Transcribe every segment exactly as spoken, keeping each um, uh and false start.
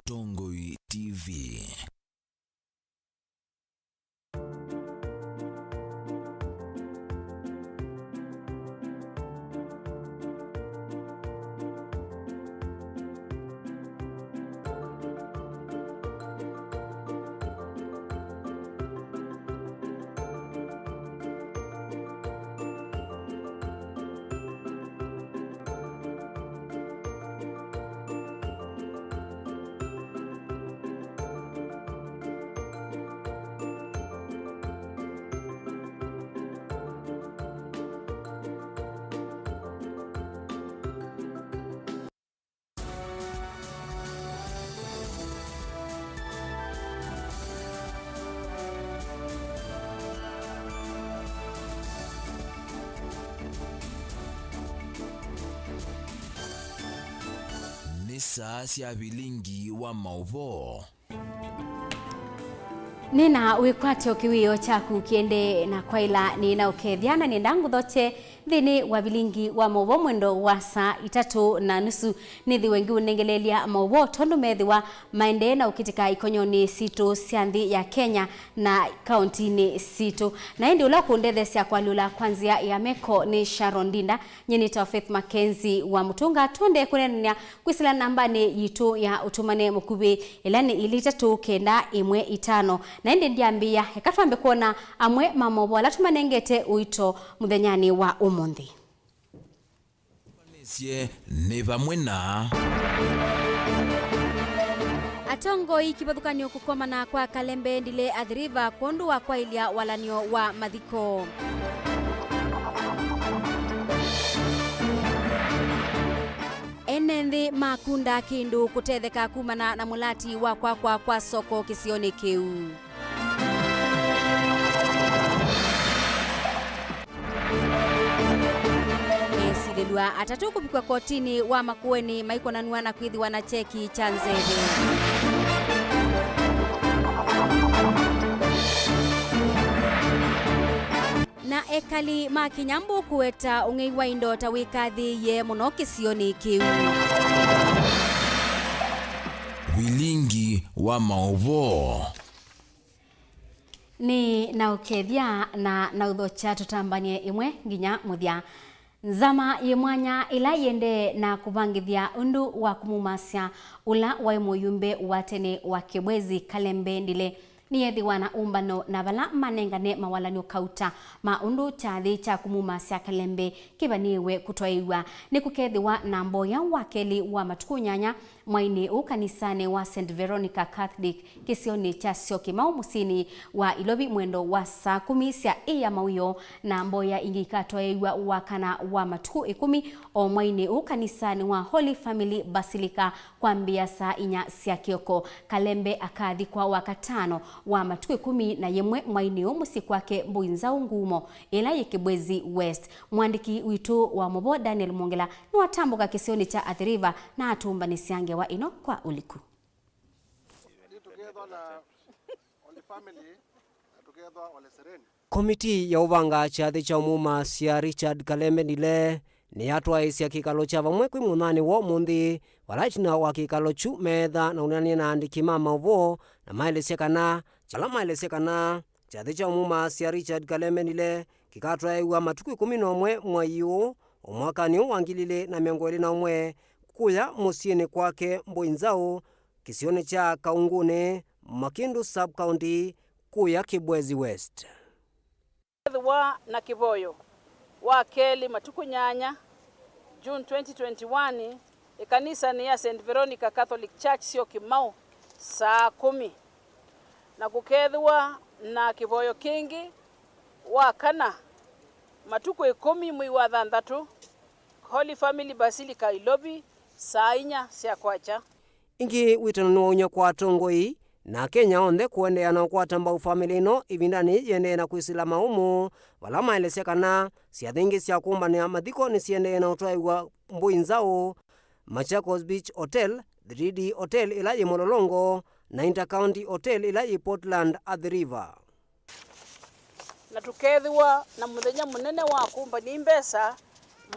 Atongoi T V. Nĩ saa sya vilingi wa maũvoo. Nĩ na wĩkwatyo kĩwĩo kyaku kĩendee na kwaĩla nĩ na ũkethya, na nĩenda ngũthokye nthĩnĩ wa vilingi wa maũvoo mwendo wa saa itatũ na nusu. Nĩthĩwe ngĩũnengeleelya maũvoo tondũ methĩwa maendee na ũkĩtĩka ikonyonĩ sitũ sya nthĩ ya Kenya na kaũntinĩ sitũ. Na ĩndĩ ũla ũkũndetheesya kũalyũla kwa nzĩa ya meko nĩ Sharon Ndinda. Nyie nĩtawa Faith Mackenzie wa Mũtũnga. Twende kũneenany'a kwĩsĩla nambanĩ yitũ ya ũtũmane mũkuvĩ, ĩla nĩ ilĩ itatũ kenda ĩmwe itano. Na ĩndĩ ndyambĩĩa, eka twambe kwona amwe ma maũvoo ala tũmanengete ũito mũthenyanĩ wa ũmũnthĩ. Nĩ vamwe na atongoi kĩvathũkany'o kũkomana kwa Kalembe Ndile Athi River kwondũ wa kwaĩlya walan'yo wa mathiko. Ene nthĩ makunda kĩndũ kũtetheka kumana na mũlati wa kwakwa kwa soko kĩsionĩ kĩu. Esilĩlw'a atatũ kũvikw'a kotinĩ wa Makueni maikonanw'a na kwĩthĩwa na kyeki kya nzeve. Na ekali ma Kinyambu kũweta ũng'ei wa indo ta wĩkathĩĩe mũno kĩsionĩ kĩu. Vilingi wa maũvoo. Nĩ na ũkethya na na ũthokya tũtambany'e ĩmwe nginya mũthya. Nzama yĩ mwanya ĩla yĩendee na kũvangĩthya ũndũ wa kũmumasya ũla waĩ mũyumbe wa tene wa Kĩbwezi, Kalembe Ndile, nĩyeethĩwa na ũmbano na vala manengane mawalan'yo kauta ma ũndũ kyathĩ kya kũmumasya Kalembe kĩvanĩĩwe kũtwaĩw'a. Nĩkũkeethĩwa na mboya wa kelĩ wa matukũ nyanya mwainĩ ũũ kanisanĩ wa Saint Veronica Catholic kĩsionĩ kya Syokimau mũsyĩnĩ wa Ilovi mwendo wa saa kũmi sya ĩ ya mawĩoo, na mboya ingĩ ikatwaĩw'a wakana wa matukũ ĩkũmi o mwainĩ ũũ kanisanĩ wa Holy Family Basilica kwambĩĩa saa inya sya kĩoko. Kalembe akathikwa wakatano wa matukũ ĩkũmi na yĩmwe mwainĩ ũũ mũsyĩ kwake Mbũi Nzaũ Ngumo, ĩla yĩ Kĩbwezi West. Mwandĩki witũ wa maũvoo Daniel Mwongela nĩwatambũka kĩsionĩ kya Athi River na atũmbanĩsya ngewa ĩno kwa ũliku. Tũkeethwa na Holy Family, na tũkeethwa Ole Sereni. Komitii ya ũvanga kyathĩ kya ũmumasya Richard Kalembe Ndile nĩyatwaĩĩsya kĩkalo kya vamwe kwĩ mũthenya wa ũmũnthĩ, vala ĩtina wa kĩkalo kyu meetha na ũneenany'a na aandĩki ma maũvoo, na maelesya kana, vala maelesya kana kyathĩ kya ũmumasya Richard Kalembe Ndile kĩkatwaĩwa matukũ ĩkũmi na ũmwe mwai ũũ, o mwakanĩ ũũ wa ngili ilĩ na mĩongo ĩlĩ na ũmwe, kũya mũsyĩnĩ kwake Mbũi Nzaũ, kĩsionĩ kya Kaungũnĩ, Makindu Sub-County, kũya Kibwezi West. Ethĩwa na kĩvoyo wa kelĩ matukũ nyanya, June twenty twenty-one, ĩkanisanĩ ya Saint Veronica Catholic Church Syokimau saa kũmi, na kũkethĩwa na kĩvoyo kĩngĩ wa kana matukũ ĩkũmi mwei wa thanthatũ, Holy Family Basilica Ilovi saa inya sya kwakya. Ĩngĩ, wĩtano nĩwaumya kwa atongoi na Akenya onthe kũendeea na ũkwata mbau famĩlĩ ĩno ĩvindanĩ yĩĩ yĩendee na kwĩsĩla maũmũ, vala maelesya kana syathĩ ingĩ sya kũmbanĩa mathiko nĩsiendee na ũtwaĩwa Mbũi Nzaũ, Machakos Beach Hotel, three D Hotel ĩla yĩ Mlolongo, na Intercounty Hotel ĩla yĩ Portland, Athi River. Na tũkeethĩwa na mũthenya mũnene wa kũmbany'a mbesa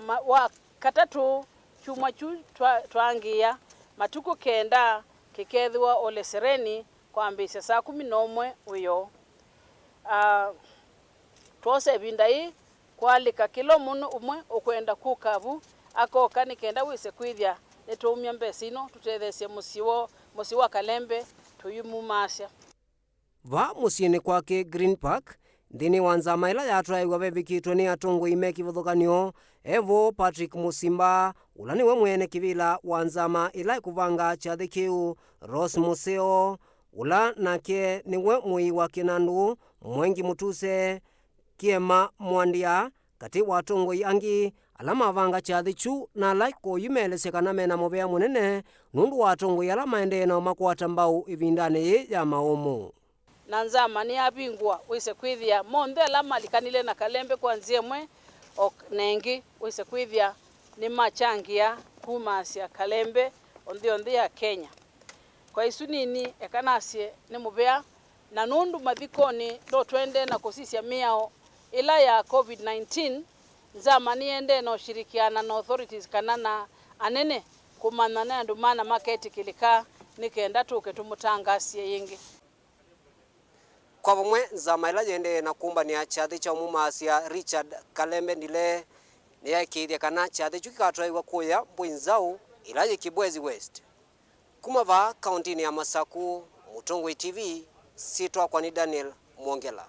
ma-, wa katatũ kyumwa kyu twa-, twaangĩĩa, matukũ kenda Kĩkeethĩwa Ole Sereni kwambĩĩsya saa kũmi na ũmwe wĩoo. Ah, twoosa ĩvinda yĩĩ kwalĩka kĩla mũndũ ũmwe ũkwenda kũka vu akoka nĩ kenda wĩse kwĩthya nĩtwaumya mbesa ino tũtetheesye mũsyĩ wa, mũsyĩ wa Kalembe tũyĩmumaasya. Vaa mũsyĩnĩ kwake Green Park, nthĩnĩ wa nzama ĩla yatwaĩw'a vevikĩtwe nĩ atongoi me kĩvathũkany'o, e vo Patrick Musimba, ũla nĩwe mwene kĩvĩla wa nzama ĩla ĩkũvanga kyathĩ kĩu, Rose Museo, ũla nake nĩwe mũĩi wa kĩnandũ, Mwengi Mutuse, Kiema Mwandia, katĩ wa atongoi angĩ ala mavanga kyathĩ kyu na ala ikoyu meelesya kana mena mũvea mũnene nũndũ wa atongoi ala maendee na ũmakwata mbau ĩvindanĩ yĩĩ ya maũmũ. Na nzama nĩyavingũa, wĩse kwĩthĩa monthe ala malikanile na Kalembe kwa nzĩa ĩmwe o na ĩngĩ, wĩse kwĩthĩa nĩmachangĩa kumasya Kalembe o nthĩ yonthe ya Kenya. Kwa isu nini, eka nasye nĩ mũvea, na nũndũ mathikonĩ no tũendee na kũsisya mĩao ĩla ya COVID nineteen, nzama nĩyendee na ũshirikiana na authorities kana na anene kũmanya nĩ andũ mana maketĩkĩlĩka nĩ kenda tũke tũmũtangaasye yĩngĩ. Kwa vamwe, nzama ĩla yĩendee na kũmbanĩa kyathĩ kya ũmumaasya Richard Kalembe Ndile nĩyaĩkĩĩthya kana kyathĩ kyu kĩkatwaĩwa kũya Mbũi Nzaũ ĩla yĩ Kibwezi West. Kuma vaa kaũntĩnĩ ya Masaku, Mũtongoi T V, syĩtwa wakwa nĩ Daniel Mwongela.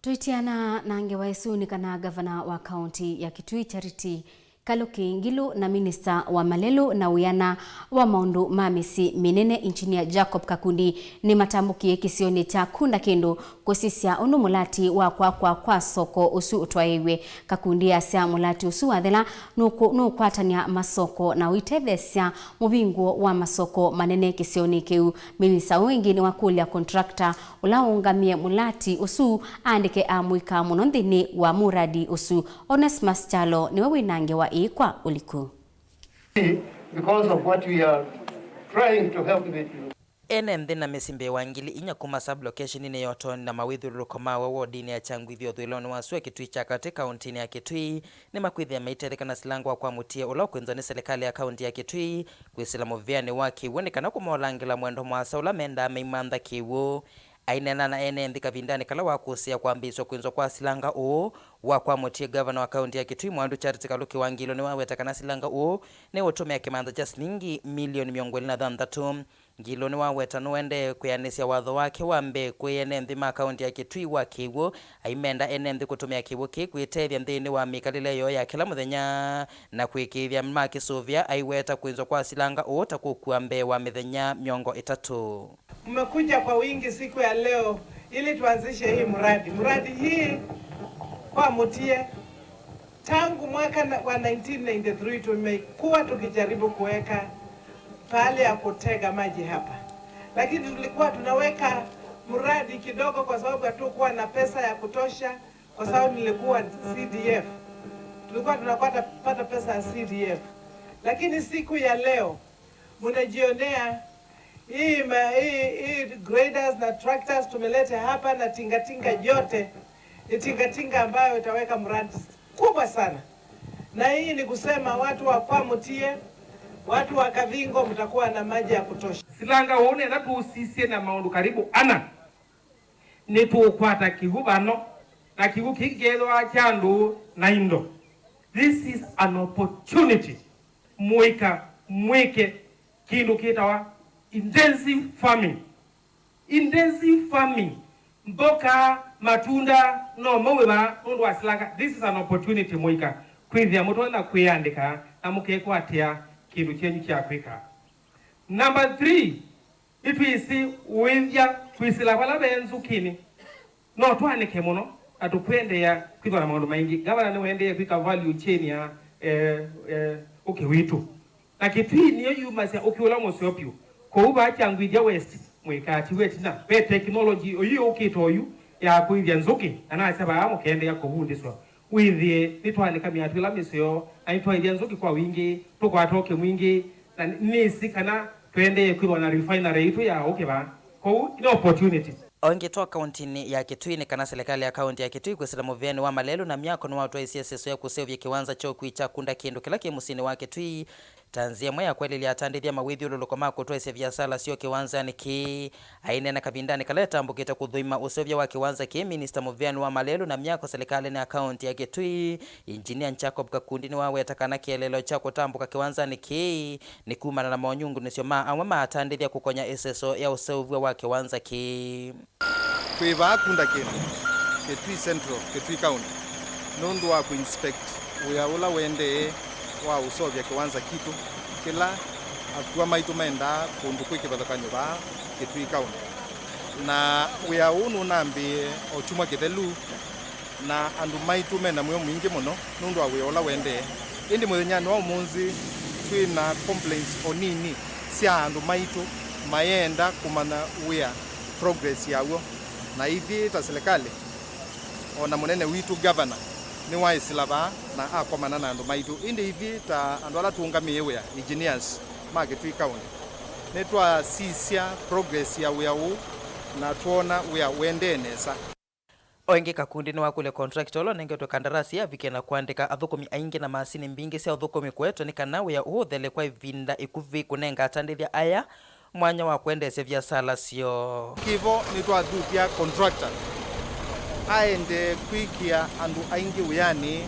Tũitiana na ngewa ĩsu nĩ kana ngavana wa kaũntĩ ya Kitui Charity Kaluki Ngilu na minista wa malelũ na wĩana wa maũndũ ma mĩsyĩ mĩnene Engineer Jacob Kakundi nĩmatambũkie kĩsionĩ kya Kunda Kĩndũ kũsisya ũndũ mũlati wa kwakwa kwa soko ũsu ũtwaĩĩw'e. Kakundi asya mũlati ũsu wathela nũkũ-, nũkwatany'a masoko na ũitetheesya mũvingũo wa masoko manene kĩsionĩ kĩu. Minista ũũ ĩngĩ nĩwakũlya contractor ũla ũũngamie mũlati ũsu aandĩke amũika mũno nthĩnĩ wa mũradi ũsu. Onesmus Kyalo nĩwe wĩ na ngewa ĩĩ kwa ũliku. Because of what we are trying to help the people. Ene nthĩ na mĩsyĩ mbee wa ngili inya kuma sub-location-inĩ ya Ũtoni na mawĩthyũlũlũko mawe wodinĩ ya Kyangwithia ũthũĩlonĩ wa sua Kitui kya katĩ kaũntĩnĩ ya Kitui nĩmakwĩthĩa maitetheka na silanga wa kwamũtie ũla ũkwĩnzwa nĩ silikalĩ ya kaũntĩ ya Kitui kwĩsĩla mũvĩanĩ wa kĩw'ũ nĩ kana kũmolangĩla mwendo mũasa ũla mendaa meimantha kĩw'ũ. Aineena na ene nthĩ kavindanĩ kala wakũsĩĩa kwambĩĩsw'a kwĩnzwa kwa silanga ũũ, wa kwamũtie ngavana wa kaũntĩ ya Kitui Mwandu Charity Kaluki wa Ngilu nĩwaweta kana silanga ũũ nĩũtũmĩa kĩmanza kya silingi milioni mĩongo ĩlĩ na thanthatũ. Ngilu nĩwaweta nũendee kwĩanĩsya watho wake wa mbee kwĩ ene nthĩ ma kaũntĩ ya Kitui wa kĩw'ũ, aimenda ene nthĩ kũtũmĩa kĩw'ũ kĩĩ kwĩtethya nthĩnĩ wa mĩkalĩle yoo ya kĩla mũthenya, na kwĩkĩĩthya makĩsũvĩa aiweta kwĩnzwa kwa silanga ũũ ta kũkua mbee wa mĩthenya mĩongo ĩtatũ. Mmekuja kwa wingi siku ya leo ili tuanzishe hii mradi. Mradi hii kwa Mutie, tangu mwaka na- wa nineteen ninety-three tumekuwa tukijaribu kuweka pahali ya kutega maji hapa, lakini tulikuwa tunaweka mradi kidogo kwa sababu hatukuwa na pesa ya kutosha, kwa sababu nilikuwa C D F, tulikuwa tunapata pata pesa ya C D F, lakini siku ya leo mnajionea hii, ma- hii, hii graders na tractors tumeleta hapa na tingatinga yote, ni tingatinga ambayo itaweka mradi kubwa sana. Na hii ni kusema watu wa Kwamutie, watu wa Kavingo, mtakuwa na maji ya kutosha. Silanga ũũ nenda tũsisye na maũndũ karibu ana. Nĩtũũkwata kĩw'ũ vano, na kĩw'ũ kĩu kĩkethĩwa kya ndũũ na indo. This is an opportunity. Mũika mwĩke kĩndũ kĩtawa intensive farming. Intensive farming, mboka, matunda, no mauĩva nũndũ wa silanga. This is an opportunity mũika kwĩthĩa mũtonya kwĩandĩka na mũkekwatĩa kĩndũ kyenyu kya kwĩka. Number three, nĩtwĩsĩ ũĩthya kwĩsĩla vala ve nzũkĩnĩ. No twanĩke mũno na tũkwendeea kwĩthwa na maũndũ maingĩ. Ngavana nĩwaendee kwĩka value chain ya, eh, eh, ũkĩ witũ. Na Kitui nĩyo yumasya ũkĩ ũla mũseo vyũ. Kwoou vaa Kyangwithia West, mũikatiwe ĩtina. Ve technology ĩyu yũkĩte oyu ya kũĩthya nzũkĩ, na nasya vaa mũkendeea kũvundĩswa. Wĩthĩe nĩtwanĩka mĩatũ ĩla mĩseo, na nĩtwaĩthya nzũkĩ kwa wingĩ, tũkwata ũkĩ mwingĩ, na nĩsĩ kana tũendee kwĩthwa na refinery yitũ ya ũkĩ vaa. Kwoou nĩ opportunity. O ĩngĩ twa kaũntĩnĩ ya Kitui nĩ kana silikalĩ ya kaũntĩ ya Kitui kwĩsĩla mũvĩanĩ wa malelũ na myako nĩwatwaisye ĩseso ya kũseũvya kĩwanza kya ũkui kya Kunda Kĩndũ kĩla kĩ mũsyĩnĩ wa Kitui, Ta nzĩa ĩmwe ya kũeleelya atandĩthya mawĩthyũlũlũko ma kũtwaĩsya viasala syoo kĩwanzanĩ kĩĩ. Aineena kavindanĩ kala etambũkĩte kũthũima ũseũvya wa kĩwanza kĩĩ, Minista mũveani wa malelũ na myako silikalĩnĩ ya kaũntĩ ya Kitui, Engineer Jacob Kakundi nĩwaweta kana kĩeleelo kya kũtambũka kĩwanzanĩ kĩĩ nĩ kumana na monyungunĩsyo ma amwe ma atandĩthya kũkonya ĩseso ya ũseũvw'a wa kĩwanza kĩĩ. Twĩ vaa Kunda Kĩndũ, Kitui Central, Kitui County, nũndũ wa kũ-inspect wĩa ũla ũendee wa ũseũvya kĩwanza kitũ, kĩla akua maitũ mendaa kũndũ kwĩ kĩvathũkany'o vaa Kitui County. Na wĩa ũũ nũnambĩĩe o kyumwa kĩthelu, na andũ maitũ mena mwĩo mwingĩ mũno nũndũ wa wĩa ũla ũendee. Ĩndĩ mũthenyanĩ wa ũmũnthĩ, twĩ na complaints o nini sya andũ maitũ mayenda kũmanya wĩa progress yaw'o. Na ithyĩ ta silikalĩ, o na mũnene witũ, governor, nĩwaĩsĩla vaa na akomana na andũ maitũ. Ĩndĩ ithyĩ ta andũ ala tũũngamĩe wĩa, engineers ma Kitui County, nĩtwasisya progress ya wĩa ũũ na twoona wĩa ũendee nesa. O ĩngĩ, Kakundi nĩwakũlya contractor ũla ũnengetwe kandarasi avikie na kũandĩka athũkũmi aingĩ na masinĩ mbingĩ sya ũthũkũmi kũetwe nĩ kana wĩa ũũ ũthele kwa ĩvinda ĩkuvĩ kũnenga atandĩthya aya mwanya wa kwendeesya viasala syoo. Kĩvo nĩtwathũthya contractor aendee kwĩkĩa andũ aingĩ wĩanĩ,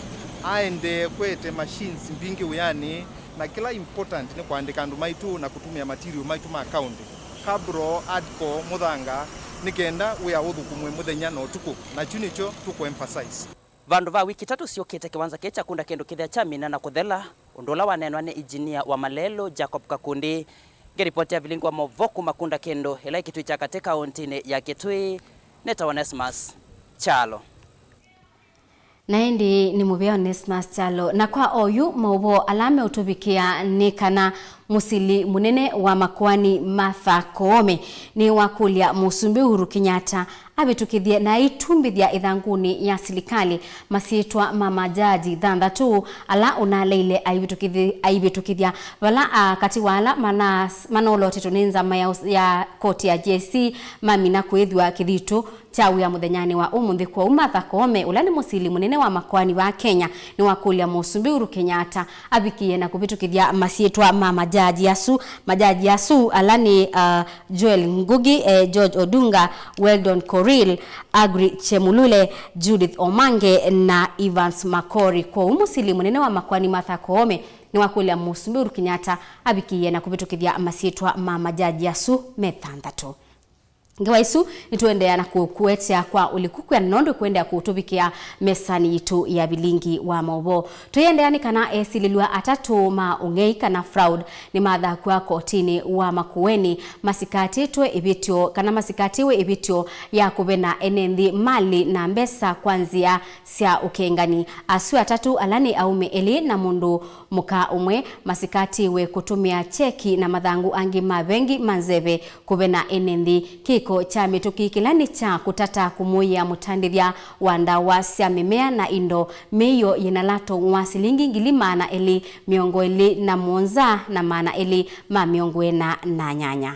aendee kwete machines mbingĩ wĩanĩ, na kĩla important nĩ kũandĩka andũ maitũ na kũtũmĩa material maitũ ma county, kabro, hardcore, mũthanga, nĩ kenda wĩa ũthũkũmwe mũthenya na ũtukũ, na kyu nĩkyo tũkũ-emphasize. Vandũ va wiki itatũ syũkĩte, kĩwanza kĩĩ kya Kunda Kĩndũ kĩthĩa kyamina na kũthela, ũndũ ũla waneenwa nĩ engineer wa malelũ Jacob Kakundi. Ngĩripoti ya vilingi wa maũvoo kuma Kunda Kĩndũ, ĩla ĩ Kitui kya katĩ kaũntĩnĩ ya Kitui, nĩtawa Onesmus Kyalo. Na ĩndĩ nĩ mũvea Onesmus Kyalo. Na kwa oyu, maũvoo ala meũtũvikĩa nĩ kana mũsili mũnene wa makoani Martha Koome nĩwakũlya Mũsumbĩ Uhuru Kenyatta avĩtũkĩthye na aitumbĩthya ĩthangũnĩ ya silikalĩ masyĩtwa ma majaji thanthatũ ala ũnaleile aivĩtũkĩthi-, aivĩtũkĩthya, vala a katĩ wa ala mana-, manolotetwe nĩ nzama ya ũs-, ya koti ya J S C mamina kwĩthw'a kĩthitũ kya wĩa mũthenyanĩ wa ũmũnthĩ. Kwoou Martha Koome, ũla nĩ mũsili mũnene wa makoani va Kenya, nĩwakũlya Mũsumbĩ Uhuru Kenyatta avikĩĩe na kũvĩtũkĩthya masyĩtwa ma majaji asu. Majaji asu ala nĩ, uh, Joel Ngugi, eh, George Odunga, Weldon Korir, Aggrey Chemulule, Judith Omange na Evans Makori. Kwoou mũsili mũnene wa makoani Martha Koome nĩwakũlya Mũsumbĩ Uhuru Kenyatta avikĩĩe na kũvĩtũkĩthya masyĩtwa ma majaji asu me thanthatũ. Ngewa isu nĩtũendeea na kũkũetea kwa ũliku kwĩana nũndũ ĩkũendeea kũtũvikĩa mesanĩ yitũ ya vilingi wa maũvoo. Tũiendeea nĩ kana esilĩlw'a atatũ ma ũng'ei kana fraud nĩmathakw'a kotinĩ wa Makueni masikatĩtwe ĩvĩtyo kana masikatĩwe ĩvĩtyo ya kũvena ene nthĩ mali na mbesa kwa nzĩa sya ũkengani. Asu atatũ ala nĩ aũme elĩ na mũndũ mũka ũmwe masikatĩwe kũtũmĩa kyeki na mathangũ angĩ ma vengi ma nzeve kũvena ene nthĩ. Kĩko kya mĩtũkĩ kĩla nĩ kya kũtata kũmũĩĩa mũtandĩthya wa ndawa sya mĩmea na indo mĩio yĩna lato wa silingi ngili maana elĩ mĩongo ĩlĩ na mũonza na maana elĩ ma mĩongo ĩna na nyanya.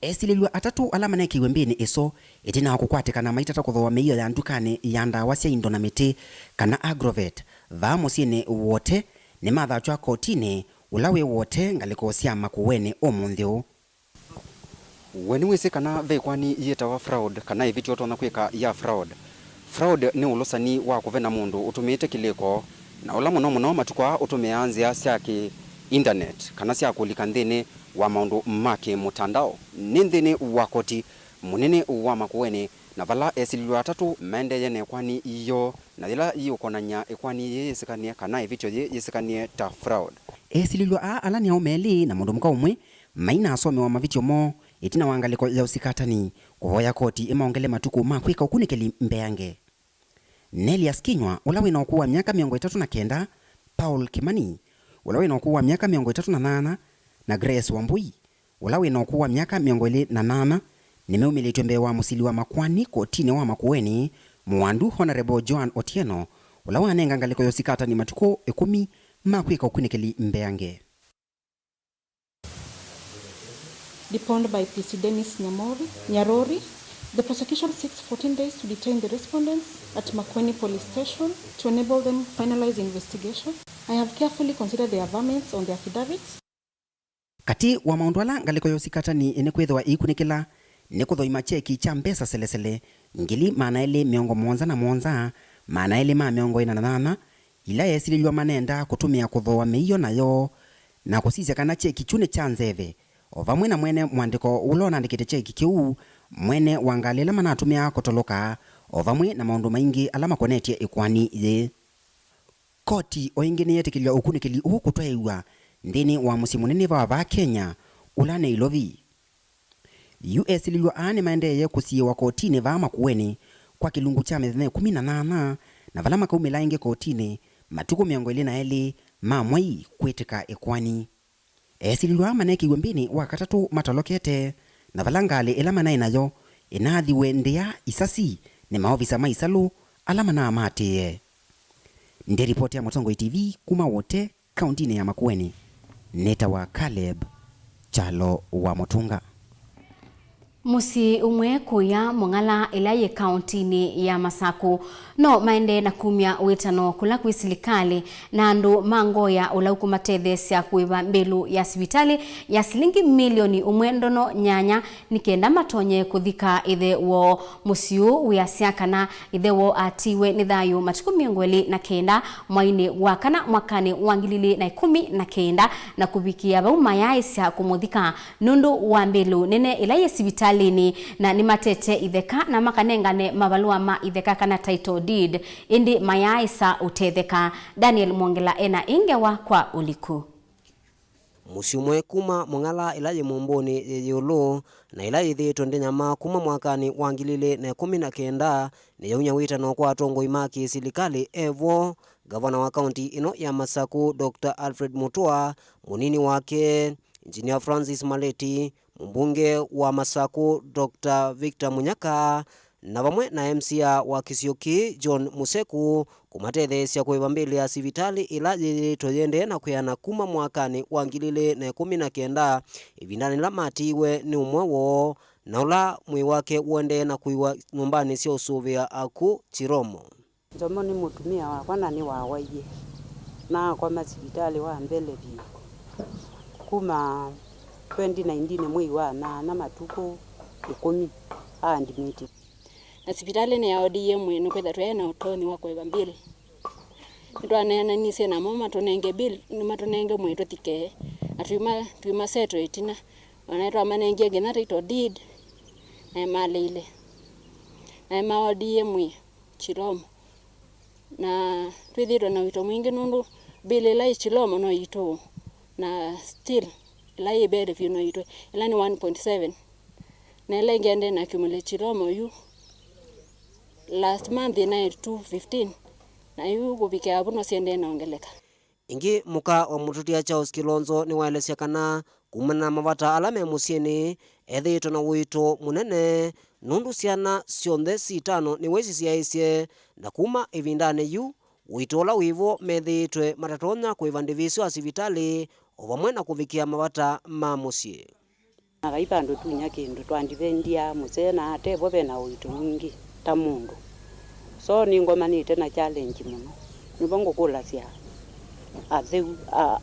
Esilĩlw'a atatũ ala manekĩiwe mbĩnĩ ĩsu ĩtina wa kũkwatĩkana maitata kũthooa mĩio ya ndukanĩ ya ndawa sya indo na mĩtĩ, kana Agrovet, vaa mũsyĩnĩ Wote, nĩmathakw'a kotinĩ ũla wĩ Wote, ngalĩko sya Makueni ũmũnthĩ ũũ. We nĩwĩsĩ kana ve ĩkoani yĩtawa fraud, kana ĩvĩtyo ũtonya kwĩka ya fraud? Fraud nĩ ũlũsani wa kũvena mũndũ ũtũmĩĩte kĩlĩko, na ũla mũno mũno matukũ aa ũtũmĩaa nzĩa sya kĩ-intaneti kana sya kũlika nthĩnĩ wa maũndũ ma kĩ-mũtandao. Nĩ nthĩnĩ wa koti mũnene wa Makueni, na vala esilĩlw'a atatũ maendeeye na ĩkoani yoo, na yĩla yĩũkonany'a ĩkoani yĩĩ yĩsĩkanĩe kana ĩvĩtyo yĩĩ yĩsĩkanĩe ta fraud. Esilĩlw'a aa ala nĩ aũme elĩ na mũndũ mũka ũmwe mainasomewa mavĩtyo moo ĩtina wa ngalĩko ya ũsikatani kũvoya koti ĩmaongele matukũ ma kwĩka ũkunĩkĩli mbeange. Nelias Kinyua, ũla wĩ na ũkũũ wa myaka mĩongo ĩtatũ na kenda, Paul Kimani, ũla wĩ na ũkũũ wa myaka mĩongo ĩtatũ na nyanya, na Grace Wambui, ũla wĩ na ũkũũ wa myaka mĩongo ĩlĩ na nyanya, nĩmeumĩlĩtw'e mbee wa mũsili wa makoani kotinĩ wa Makueni, mũwandu Honourable Joan Otieno, ũla wanenga ngalĩko ya ũsikatani matukũ ĩkũmi ma kwĩka ũkunĩkĩli mbeange. Deponed by P C Dennis Nyamori, Nyarori, The prosecution seeks fourteen days to detain the respondents at Makueni Police Station to enable them finalize investigation. I have carefully considered their averments on the affidavits. Katĩ wa maũndũ ala ngalĩko ya ũsikatani nĩ kwĩthĩwa ĩikunĩkĩla nĩ kũthoima kyeki kya mbesa selesele ngili maana elĩ mĩongo mũonza na mũonza, maana elĩ ma mĩongo ĩna na nyanya, ila esilĩlw'a manenda kũtũmĩa kũthooa mĩio nayo, na kũsisya kana kyeki kyu nĩ kya nzeve, o vamwe na mwene mwandĩko ũla ũnaandĩkĩte kyeki kĩu, mwene wa ngalĩ ĩla manatũmĩaa kũtoloka, o vamwe na maũndũ maingĩ ala makonetye ĩkoani yĩĩ. Koti o ĩngĩ nĩyetĩkĩlya ũkunĩkĩli ũũ kũtwaĩw'a nthĩnĩ wa mũsyĩ mũnene va vaa Kenya, ũla nĩ Ilovi. Yu esilĩlw'a aa nĩmaendeeye kũsiĩĩwa kotinĩ vaa Makueni kwa kĩlungu kya mĩthenya ĩkũmi na nyanya, na vala makaumĩla ĩngĩ kotinĩ matukũ mĩongo ĩlĩ na elĩ ma mwei kwĩtĩka ĩkoani. Esilĩlw'a aa manekĩiwe mbĩnĩ wa katatũ matolokete, na vala ngalĩ ĩla manaĩ nayo ĩnaathiwe ndĩa isasi nĩ maovisa ma isalũ ala manaamatĩĩe. Ndĩ ripoti ya Mũtongoi T V kuma Wote, kauntinĩ ya Makueni, nĩtawa Caleb Kyalo wa Mũtunga. Mũsyĩ ũmwe kũya Mũng'ala, ĩla yĩ kauntinĩ ya Masakũ, no maendee na kumya wĩtano kũla kwĩ silikalĩ na andũ ma ngoo ya ũlau kũmatetheesya kũĩva mbĩlũ ya sivitalĩ ya silingi milioni ũmwe ndono nyanya, nĩ kenda matonye kũthika ĩthe woo. Mũsyĩ ũũ wĩasya kana ĩthe woo atiiwe nĩ thayũ matukũ mĩongo ĩlĩ na kenda mwainĩ wa kana mwakanĩ wa ngili ilĩ na ĩkũmi na kenda, na kũvikĩa vau mayaaĩsya kũmũthika nũndũ wa mbĩlũ nene ĩla yĩ sivitalĩnĩ, na nĩmatete itheka na makanengane mavalũa ma itheka kana title deed, ĩndĩ mayaaĩsa ũtetheka. Daniel Mwongela ena ĩ ngewa kwa ũliku. Mũsyĩ ũmwe kuma Mũng'ala ĩla yĩ Mũmbũnĩ yĩ ĩũlũ, na ĩla yĩthĩĩtwe ndĩ nyama kuma mwakanĩ wa ngili ilĩ na ĩkũmi na kenda, nĩyaumya wĩtano kwa atongoi ma kĩsilikalĩ evo, ngavana wa kaunti ĩno ya Masakũ, Doctor Alfred Mutua, mũnini wake, Engineer Francis Maleti, mũmbunge wa Masakũ, Doctor Victor Munyaka, na vamwe na M C A wa kĩsio kĩĩ, John Museku, kũmatetheesya kũĩva mbĩlĩ ya sivitalĩ ĩla yĩyĩtwe yĩendee na kwĩana kuma mwakanĩ wa ngili ilĩ na ĩkũmi na kenda, ĩvindanĩ yĩla matiiwe nĩ ũmwe woo, na ũla mwĩĩ wake ũendee na kũiwa nyũmbanĩ sya ũsũvĩa akw'ũ Chiromo. Nzomo nĩ mũtumĩa wakwa na nĩwawaie. Naakoma sivitalĩ wa mbele vyũ kuma twenty nineteen mwei wa nyanya matukũ ĩkũmi aadmitĩtwe. Na sivitalĩ nĩyaodie mwĩĩ nũkwĩtha twaĩ na ũtonyi wa kũĩva mbill. Nĩtwaneenanisye namo matũnenge bill, nĩmatũnenge mwĩĩ tũthike, na twĩma, twĩmasetwe ĩtina. O na nĩtwamanengie nginya title deed, naĩ maleile. Naĩ maodie mwĩĩ Chilomo. Na twĩthĩĩtwe na ũito mwingĩ nũndũ bill ĩla yĩ Chilomo no yitũ, na still ĩla yĩ mbee vyũ no yitũ, ĩla nĩ one point seven. Na ĩla ĩngĩ ĩendee na accumulate Chilomo yu. Last month ĩnaĩ two fifteen, na yu kũvikĩa vu no siendee na ongeleka. Ĩngĩ, mũka wa mũtũtia Charles Kilonzo nĩwaelesya kana kumana na mavata ala me mũsyĩnĩ, ethĩĩtwe na ũito mũnene nũndũ syana syonthe sitano nĩwe sisyaĩĩsye, na kuma ĩvindanĩ yu, ũito ũla wĩvo methĩĩtwe matatonya kũĩva ndĩvi sya sivitalĩ o vamwe na kũvikĩa mavata ma mũsyĩ. Na vai vandũ tunya kĩndũ, twandivendie mũsee na ate vo ve na ũito mwingĩ ta mũndũ. So nĩngomanĩte na challenge mũno. Nĩvo ngũkũlasya atheu, a,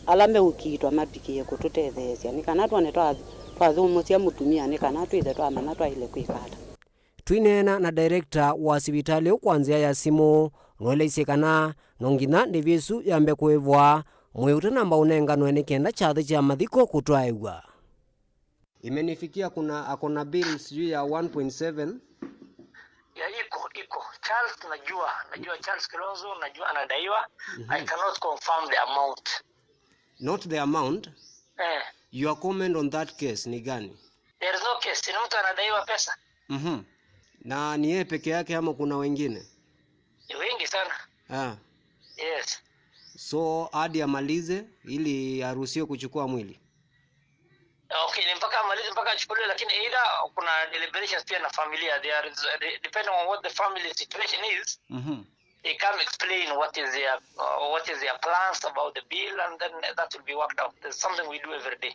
ala meũkiitwa mavikĩe kũtũtetheesya nĩ kana twone twa, twathũmũsya mũtumia nĩ kana twĩthe twamanya twaĩle kwĩka ata. Twĩneena na director wa sivitalĩ ũũ kwa nzĩa ya simũ, nũeleisye kana no nginya ndĩvi ĩsu yambe kũĩvwa mwĩĩ ũtanamba ũnenganwe nĩ kenda kyathĩ kya mathiko kũtwaĩw'a. Imenifikia kuna, ako na bill sijui ya one point seven. Ya iko, iko. Charles najua, najua Charles Kilonzo, najua anadaiwa. Mhm. I cannot confirm the amount. Not the amount. Eh. Your comment on that case ni gani? There is no case. Ni mtu anadaiwa pesa. Mhm. Na ni yeye peke yake ama kuna wengine? Ni wengi sana. Ah. Yes. So hadi amalize ili aruhusiwe kuchukua mwili? Okay, ni mpaka amalize, mpaka achukuliwe, lakini either kuna deliberations pia na familia. They are, depending on what the family situation is, mhm, they come explain what is their, uh, what is their plans about the bill, and then that will be worked out. There's something we do every day.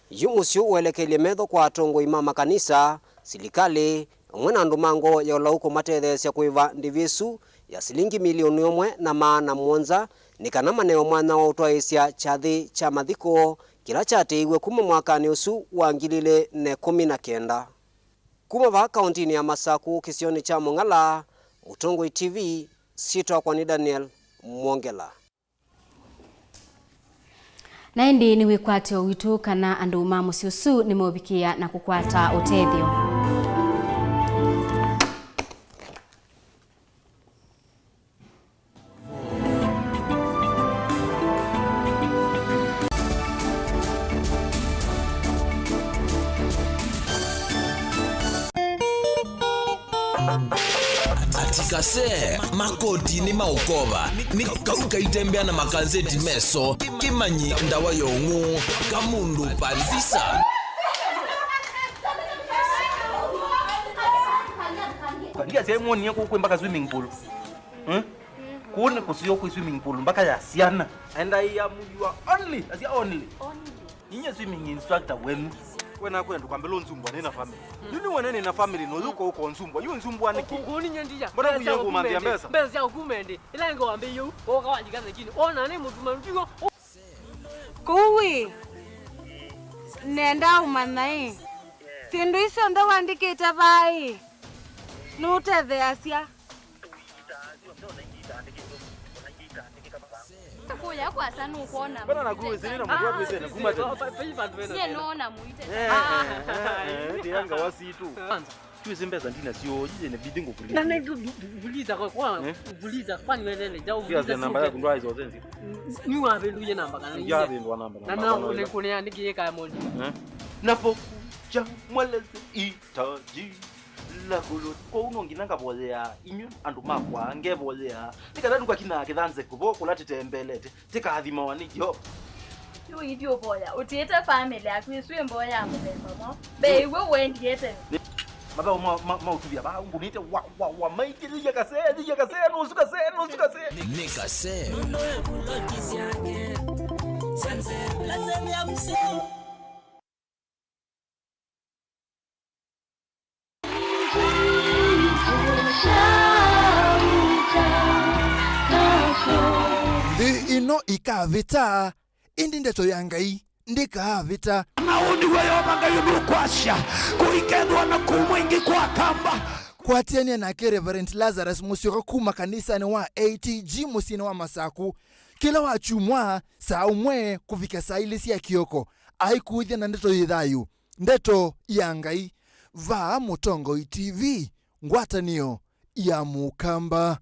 Yu mũsyĩ ũelekelye metho kwa atongoi ma makanisa, Silikalĩ, vamwe na andũ ma ngoo ya ũlau kũmatetheesya kũĩva ndĩvi ĩsu ya silingi milioni ĩmwe na maana mũonza, nĩ kana manewe mwanya wa ũtwaĩĩsya kyathĩ kya mathiko kĩla kyatĩĩiw'e kuma mwakanĩ ũsu wa ngili ilĩ na ĩkũmi na kenda. Kuma vaa kaũntĩnĩ ya Masaku, kĩsionĩ kya Mũng'ala, Mũtongoi T V, syĩtwa wakwa nĩ Daniel Mwongela. Na ĩndĩ nĩ wĩkwatyo witũ kana andũ ma mũsyĩ ũsu nĩmeũvikĩĩa na kũkwata ũtethyo. Ati kase, makoti nĩ maũkova, nĩ kau kaitembea na makanzeti meso, kĩmanyi ndawa ya ũng'ũ, kamundu pandisa. Ndia sehemu ni yako kwĩ mpaka swimming pool. Hmm? Kũu nĩ kũseo kwĩ swimming pool mpaka ya syana. And I am your only, that's your only. Only. Ninye swimming instructor wenu. Wena kwenda kwambia unzumbwa nina family. Nini wena nina family no yuko uko nzumbwa. Yu nzumbwa niki? Kũu ninye ndia. Mbona kuya kumandia mbesa? Mbesa ya kumende. Ila ngo wambe yu. Oka wajikana chini. Ona ni mtu mandigo. Kũu ĩ, nenda ũmanya ĩ, syĩndũ isu syonthe ũandĩkĩte vaa ĩ, nũũtetheeasya? Kũya kwasa nũkwona. Mbona nakuwa wĩsĩlĩ na mũndũ wa kwĩsĩla kuma tene? Nyie nũona mũite. Eh, eh, eh, eh, ndianga wasitu. Kwanza. Twĩsĩ mbesa ndinasyo, yĩnabidi ngũkulize. Na nĩ ngu-, ngu-, ngu-, nguliza kwa, kwa, eh? Nguliza, kwani wewe ndio. Kila namba yaku ndwaizo zenzi. Ni wavinduye namba kana? Ndio avindu namba. Na namba na namba. Kũnĩa nĩ kĩĩ kaya mondi. Eh? Napokuja mweleze itaji la kulu. Kwa uno ngina ngavoyea, inyu andũ makwa, ngevoyea. Nĩ kana ndukakina kĩthanze kuvo kũla tĩtembelete. Tĩkathimawa nĩ Yeova. Yu ithyĩ ũvoya, ũtiĩte famĩlĩ yaku ĩsu ĩ mboya ya mũthemba mwaũ? Mbee iw'e ũendie tene. Nĩ mathaũ ma, ma, ma ũtuvya vaa, ngũnĩte wa, wa, wa, maitĩlĩlya kasee, thilya kasee, nusu kasee, nusu kasee. Nĩ kasee. Nthĩ ĩno ĩkavĩta, ĩndĩ ndeto ya Ngai ndĩkaavĩta. Na ũũ nĩw'o Yeova Ngai ũnũkwasya, kũikethĩwa na kũumwa ĩngĩ kwa kamba. Kwatĩanĩa nake Reverend Lazarus Mũsyoka kuma kanisanĩ wa A T G mũsyĩnĩ wa Masaku, kĩla wakyumwa saa ũmwe kũvika saa ilĩ sya kĩoko, aikũĩthya na ndeto yĩ thayũ. Ndeto ya Ngai, vaa Mũtongoi T V, ngwatanĩo ya Mũkamba.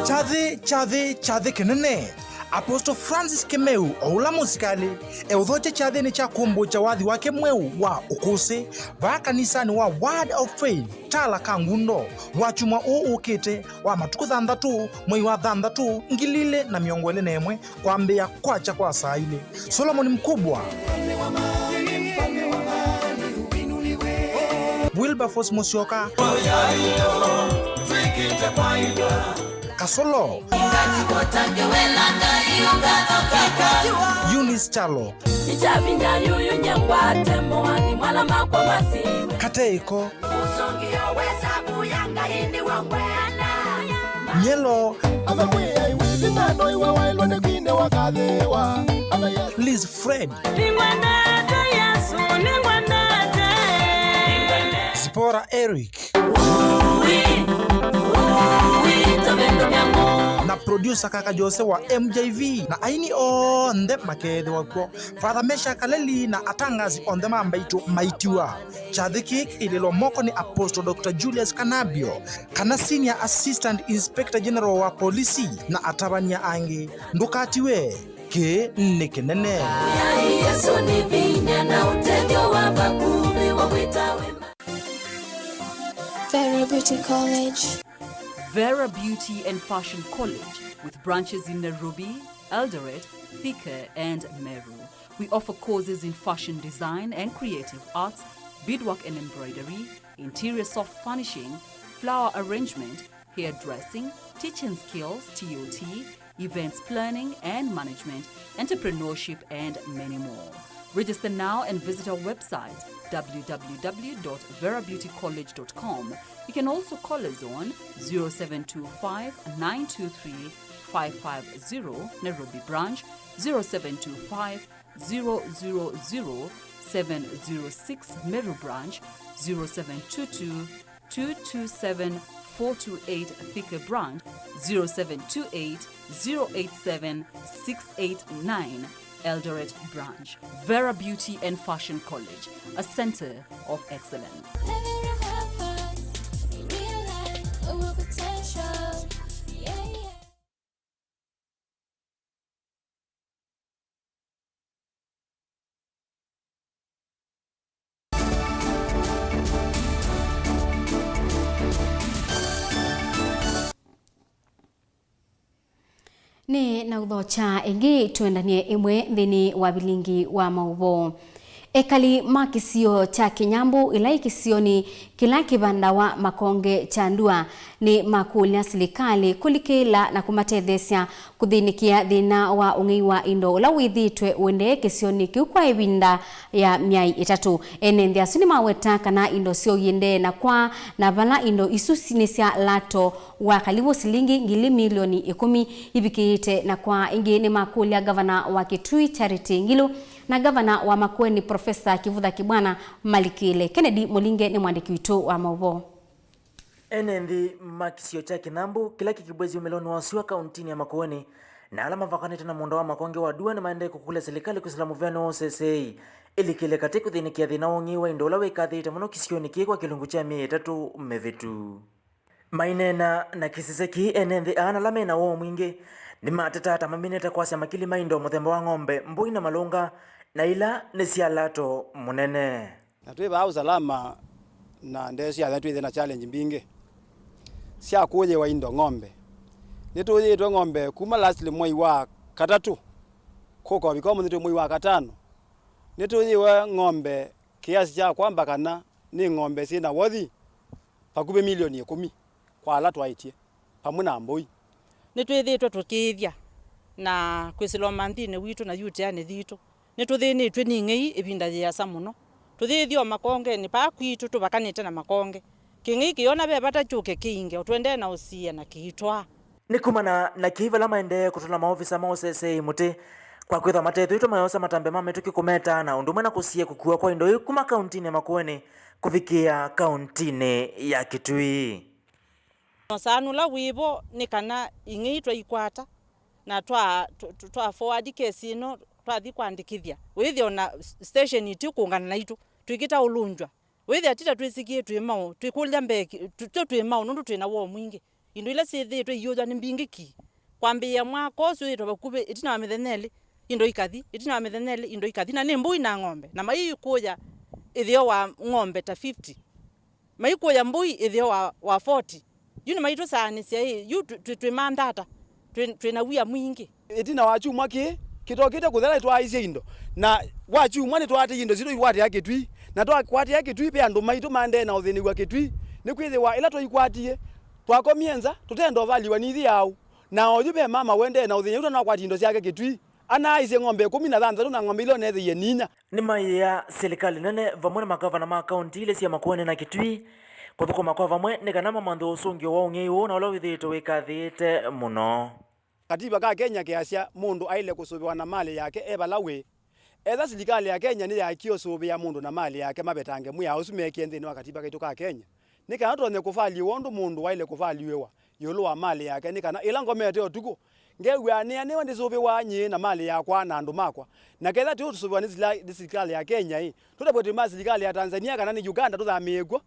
Kyathĩ, kyathĩ, kyathĩ kĩnene. Apostle Francis Kĩmeu, o ũla mũsikalĩ, eũthokya kyathĩnĩ kya kũmbũkya wathi wake mweũ wa ũkũsĩ vaa kanisanĩ wa Word of Faith, Tala ka Ngundo, wakyumwa ũũ ũkĩte, wa matukũ thanthatũ, mwei wa thanthatũ, ngili ilĩ na mĩongo ĩlĩ na ĩmwe, kwambĩĩa kwakya kwa saa ilĩ. Solomon Mkubwa. Wilberforce Mũsyoka. Kasolo. Eunice Kyalo. Kate ĩko. Nyelo. Liz Fred. Zipporah Eric. Na producer Kaka Jose wa M J V. Na aini onthe makeethĩwa kw'o. Father Meshack Kaleli na atangazi onthe ma mbaitũ maitiwa. Kyathĩ kĩĩ kĩilĩlwa moko nĩ Apostle Doctor Julius Kanabio, kana Senior Assistant Inspector General wa polisi, na atavany'a angĩ. Ndũkatiwe, kĩĩ nĩ kĩnene. Yai Yesu nĩ vinya na ũtethyo wa vakuvĩ wa kwĩta wema. Vera Beauty College. Vera Beauty and Fashion College, with branches in Nairobi, Eldoret, Thika, and Meru. We offer courses in fashion design and creative arts, beadwork and embroidery, interior soft furnishing, flower arrangement, hairdressing, teaching skills, T O T, events planning and management, entrepreneurship, and many more. Register now and visit our website, w w w dot vera beauty college dot com. You can also call us on zero seven two five, nine two three, five five zero, Nairobi branch, zero seven two five, zero zero zero, seven zero six, Meru branch, zero seven two two, two two seven, four two eight, Thika branch, zero seven two eight, zero eight seven, six eight nine, Eldoret branch. Vera Beauty and Fashion College, a center of excellence. Living our purpose, we realize our potential. Yeah, yeah. Nĩ na ũthokya ĩngĩ, twendanie ĩmwe nthĩnĩ wa vilingi wa maũvoo. Ekali ma kĩsio kya Kĩnyambũ, ĩla ĩ kĩsionĩ kĩla kĩvandawa makonge kya ndũa, nĩ makũlya silikalĩ kũlikĩla na kũmatetheesya kũthĩnĩkĩa thĩna wa ũng'ei wa indo ũla wĩthĩĩtwe ũendee kĩsionĩ kĩu kwa ĩvinda ya myai ĩtatũ. Ene nthĩ asu nĩmaweta kana indo syoo iendee na kwaa, na vala indo isu si-, nĩ sya lato wa kalivũ silingi ngili milioni ĩkũmi ivikĩĩte na kwaa. Ĩngĩ nĩmakũlya ngavana wa Kitui Charity Ngilu na ngavana wa Makueni Profesa Kivutha Kibwana malikĩle. Kennedy Mũlinge nĩ mwandĩki witũ wa maũvoo. Ene nthĩ ma kĩsio kya Kĩnambũ, kĩla kĩ Kibwezi ũmĩlonĩ wa sua kauntinĩ ya Makueni, na ala mavakanĩte na mũũnda wa makonge wa ndũa nĩmaendee kũkũlya silikalĩ kwĩsĩla mũvĩanĩ wa ũseseei ĩlikĩle katĩ kũthĩnĩkĩa thĩna wa ũng'ei wa indo ũla wĩkathĩĩte mũno kĩsionĩ kĩĩ kwa kĩlungu kya myei ĩtatũ mĩvĩtu. Maineena na kĩsese kĩĩ, ene nthĩ aa na ala me na woo mwingĩ nĩmatetaa ta maminĩte kwasya makili ma indo mũthemba wa ng'ombe, mbũi na malũnga, na ila nĩ sya lato mũnene. Na twĩ vaa Usalama na Ndee sya Athya twĩthĩe na challenge mbingĩ sya kũyĩwa indo ng'ombe. Nĩtũyĩĩtwe ng'ombe kuma lastly mwei wa katatũ kũka ũvika ũmũnthĩ twĩ mwei wa katano. Nĩtũyĩwe ng'ombe kĩasi kya kwamba kana nĩ ng'ombe syĩ na worth vakuvĩ milioni ĩkũmi kwa ala twaĩtye, vamwe na mbũi. Nĩtwĩthĩĩtwe tũkĩĩthya na kwĩsĩla ũmanthinĩ witũ na yuteanĩ yitũ. Nĩtũthĩnĩtw'e nĩ ing'ei ĩvinda yĩasa mũno. Tũyĩthya o makongenĩ paa kwitũ tũvakanĩte na makonge. Kĩng'ei kĩyona ve vata kyũke kĩinge, o tũendee na ũsiĩa na kĩitwaa. Nĩ kumana na kĩĩ vala maendee kũtũla maovisa ma ũseseei mũtĩ kwa kwĩthwa matethĩĩtwe mayosa matambya ma mĩtũkĩ kũmetaa na ũndũ ũmwe na kũsiĩĩa kũkuwa kwa indo ii kuma kauntinĩ ya Makueni kũvikĩĩa kauntinĩ ya Kitui. Ũsaanu ũla wĩvo nĩ kana ing'ei twaikwata na twa, twa, twa forward case ĩno, twathi kwandĩkĩthya, wĩthĩa ona s-, station itiũkũngana naitũ, twĩkĩta ũlũngywa. Wĩthĩa ti ta twĩsĩkĩe twĩ maũ, twĩkũlya mbee ki-, tũ-, tyo twĩ maũ nũndũ twĩ na woo mwingĩ. Indo ila syĩthĩĩtwe iyũthwa nĩ mbingĩ ki. Kwambĩĩa mwaka ũsu wĩtwe vakuvĩ, ĩtina wa mĩthenya ĩlĩ, indo ikathi, ĩtina wa mĩthenya ĩlĩ, indo ikathi, na nĩ mbũi na ng'ombe, na maikũya ĩtheo wa ng'ombe ta fifty. Maikũya mbũi ĩtheo wa, wa forty. Yu nĩmaitũsaanĩsya ĩ, yu twĩ, twĩ, twĩ mandata, twĩ, twĩ na wia mwingĩ. Ĩtina wa kyumwa kĩĩ kĩtokĩte kũthela nĩtwaaisye indo, na kwa kyumwa nĩtwaatĩie indo sitũ ikwatĩa Kĩtui, na twakwatĩa Kĩtui ve andũ maitũ maendee na ũthĩnĩw'a Kĩtui. Nĩkwĩthĩwa ĩla twaikwatie, twakomie nza, tũtenda ũvaliwa nĩ ithi yaũ, na oyu ve mama ũendee na ũthĩnĩw'a ũtanakwatya indo syake Kĩtui. Anaaisye ng'ombe ĩkũmi na thanthatũ na ng'ombe ila ũneethĩie ninya. Nĩmaĩaa silikalĩ nene vamwe na makavana ma kaunti ilĩ sya Makueni na Kitui kũthũkũma kwa vamwe nĩ kana mamanthũe ũsũngĩo wa ũng'ei ũũ na ũla wĩthĩĩtwe wĩkathĩĩte mũno. Katiba ka Kenya keasya mũndũ aĩle kũsũvĩwa na malĩ yake e vala wĩ. Etha silikalĩ ya Kenya nĩyaakie ũsũvĩa mũndũ na malĩ yake mavetange mwĩao ũsu meekie nthĩnĩ wa katiba kaitũ ka Kenya, nĩ kana tũtonye kũvaliw'a ũndũ mũndũ waĩle kũvaliw'a ĩũlũ wa malĩ yake, nĩ kana ĩla ngomete ũtukũ, ngew'aa nĩanĩwe ndĩsũvĩwa nyie na malĩ yakwa na andũ makwa. Na ketha tũitũsũvĩwa nĩ sila-, nĩ silikalĩ ya Kenya-ĩ, tũtavw'e twĩ ma silikalĩ ya Tanzania kana nĩ Uganda tũthamĩĩe kw'o.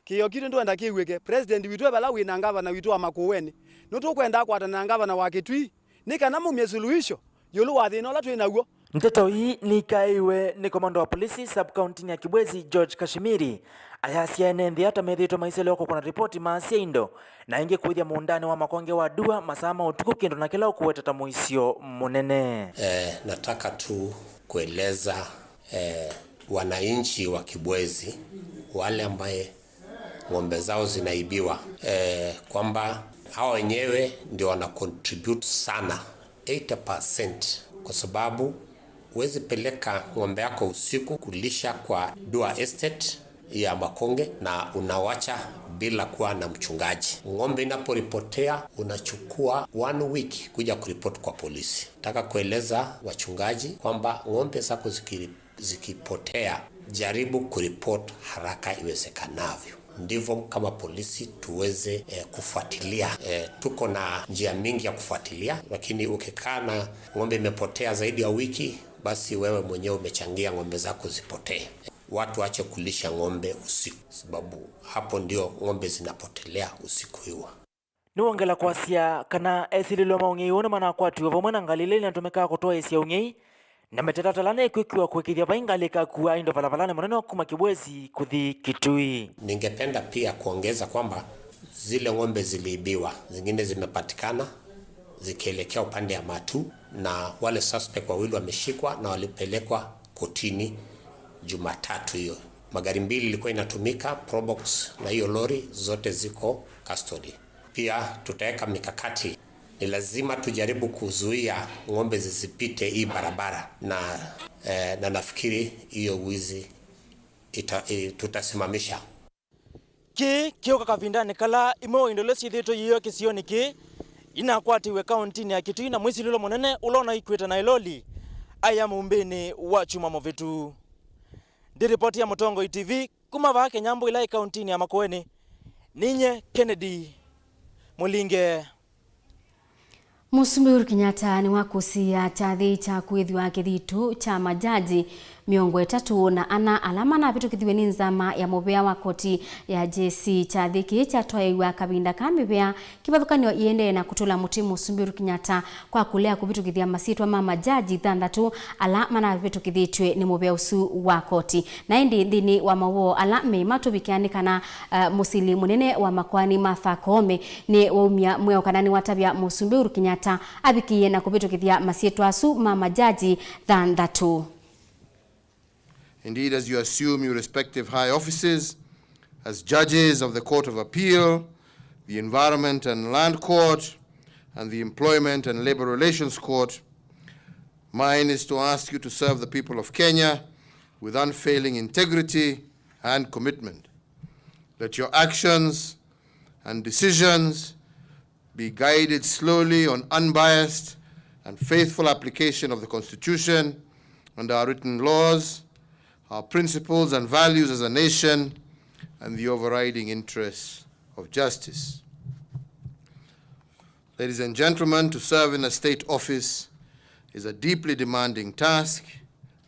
Kĩĩo kitũ nĩtwenda kĩw'ĩke. President witũ e vala wĩ na ngavana witũ wa Makueni. Nĩtũkwenda akwatane na ngavana wa Kitui nĩ kana maumye suluhisho ĩũlũ wa thĩna ũla twĩ naw'o. Ndeto ii nĩikaĩiwe nĩ komanda wa polisi sub-kauntinĩ ya Kibwezi, George Kashimiri, ayasya ene nthĩ ata methĩĩtwe maiselewa kũkũna ripoti maasya indo na ĩngĩ kũĩthya mũũndanĩ wa makonge wa Dua masaa ma ũtukũ, kĩndũ na kĩla ũkũweta ta mũisyo mũnene. Eh, nataka tu kueleza, eh, wananchi wa Kibwezi, wale ambaye ng'ombe zao zinaibiwa, eh, kwamba hao wenyewe ndio wana contribute sana eighty percent, kwa sababu huwezi peleka ng'ombe yako usiku kulisha kwa Dua Estate ya Makonge na unawacha bila kuwa na mchungaji. Ng'ombe inaporipotea, unachukua one week kuja kuripoti kwa polisi. Nataka kueleza wachungaji kwamba ng'ombe zako zikiri-, zikipotea, jaribu kuripoti haraka iwezekanavyo. Ndivyo kama polisi tuweze, eh, kufuatilia. Eh, tuko na njia mingi ya kufuatilia, lakini ukikaa na ng'ombe imepotea zaidi ya wiki, basi wewe mwenyewe umechangia ng'ombe zako zipotee. Watu wache kulisha ng'ombe usiku, sababu hapo ndio ng'ombe zinapotelea usiku hiwa. Nĩwongela kwasya kana esilĩlwa ma ũng'ei ũũ nĩmanakwatiwe vamwe na ngalĩ ila inatũmĩkaa kũtwaĩĩsya ũng'ei na mĩtalatala nĩkwĩkiwa kũĩkĩĩthya vai ngalĩ ĩkakua indo valavalanĩ mũnene wa kuma Kĩbwezi kũthi Kitui. Ningependa pia kuongeza kwamba zile ng'ombe ziliibiwa, zingine zimepatikana zikielekea upande ya Matu, na wale suspect wawili wameshikwa na walipelekwa kotini Jumatatu hiyo. Magari mbili ilikuwa inatumika, Probox na hiyo lori, zote ziko custody. Pia tutaweka mikakati. Ni lazima tujaribu kuzuia ng'ombe zisipite hii barabara na, eh, na nafikiri hiyo wizi ita-, eh, tutasimamisha. Kĩĩ kĩũka kavindanĩ kala imwe wa indo ila syĩthĩĩtwe iiwa kĩsionĩ kĩĩ inakwatiwe kaũntinĩ ya Kitui na mwĩsilĩlo mũnene ũla ũnaikwĩte na ĩloli aĩa mũumbĩnĩ wa kyumwa mũvĩtu. Ndi ripoti ya Mũtongoi T V kuma vaa Kĩnyambũ ĩla ĩ kaũntinĩ ya Makueni, ninyie Kennedy Mũlinge. Mũsumbĩ Uhuru Kenyatta nĩwakũsĩĩa kyathĩ kya kwĩthĩwa kĩthitũ kya majaji mĩongo ĩtatũ na ana ala manavĩtũkĩthiw'e nĩ nzama ya mũvĩa wa koti ya J C. Kyathĩ kĩĩ kyatwaĩĩw'a kavinda ka mĩvĩa kĩvathũkany'o ĩendee na kũtũla mũtĩ Mũsumbĩ Uhuru Kenyatta kwa kũlea kũvĩtũkĩthya masyĩtwa ma majaji thanthatũ ala manavĩtũkĩthĩtw'e nĩ mũvĩa ũsu wa koti. Na ĩndĩ nthĩnĩ wa maũvoo ala me matũvikĩa nĩ kana, uh, mũsili mũnene wa makoani Martha Koome nĩ waumya mwĩao kana nĩwatavya Mũsumbĩ Uhuru Kenyatta avikĩĩe na kũvĩtũkĩthya masyĩtwa asu ma majaji thanthatũ. Indeed, as you assume your respective high offices as judges of the Court of Appeal, the Environment and Land Court, and the Employment and Labor Relations Court, mine is to ask you to serve the people of Kenya with unfailing integrity and commitment. Let your actions and decisions be guided solely on unbiased and faithful application of the Constitution and our written laws, our principles and values as a nation, and the overriding interests of justice. Ladies and gentlemen, to serve in a state office is a deeply demanding task.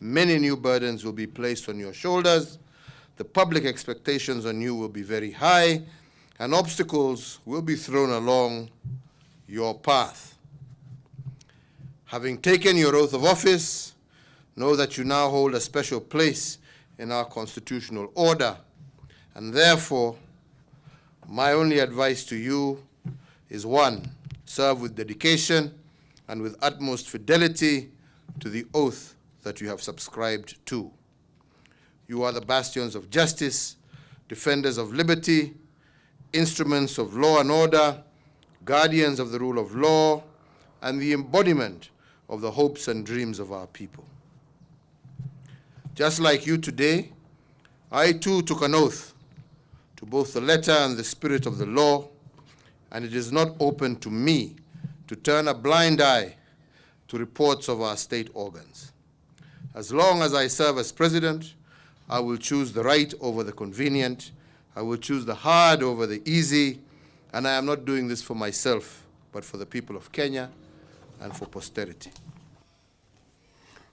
Many new burdens will be placed on your shoulders. The public expectations on you will be very high, and obstacles will be thrown along your path. Having taken your oath of office, know that you now hold a special place in our constitutional order, and therefore, my only advice to you is one, serve with dedication and with utmost fidelity to the oath that you have subscribed to. You are the bastions of justice, defenders of liberty, instruments of law and order, guardians of the rule of law, and the embodiment of the hopes and dreams of our people. Just like you today, I too took an oath to both the letter and the spirit of the law, and it is not open to me to turn a blind eye to reports of our state organs. As long as I serve as president, I will choose the right over the convenient, I will choose the hard over the easy, and I am not doing this for myself, but for the people of Kenya and for posterity.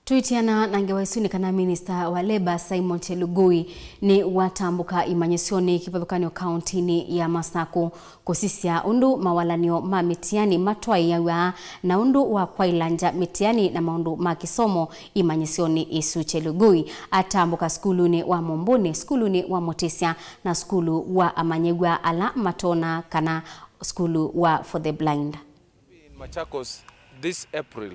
Tũitiana na ngewa isu nĩ kana minista wa Labour Simon Chelugui nĩ watambũka imanyĩsyonĩ kĩvathũkany'o kaũntinĩ ya Masakũ kũsisya ũndũ mawalanĩo ma mĩtiani matwaĩaw'a na ũndũ wa kwaĩla ngya mĩtiani na maũndũ ma kĩsomo imanyĩsyonĩ isu. Chelugui atambũka sukulunĩ wa Mũmbũnĩ, sukulunĩ wa Mũtĩsya na sukulu wa amanyĩw'a ala matona kana sukulu wa For the Blind. In Machakos this April,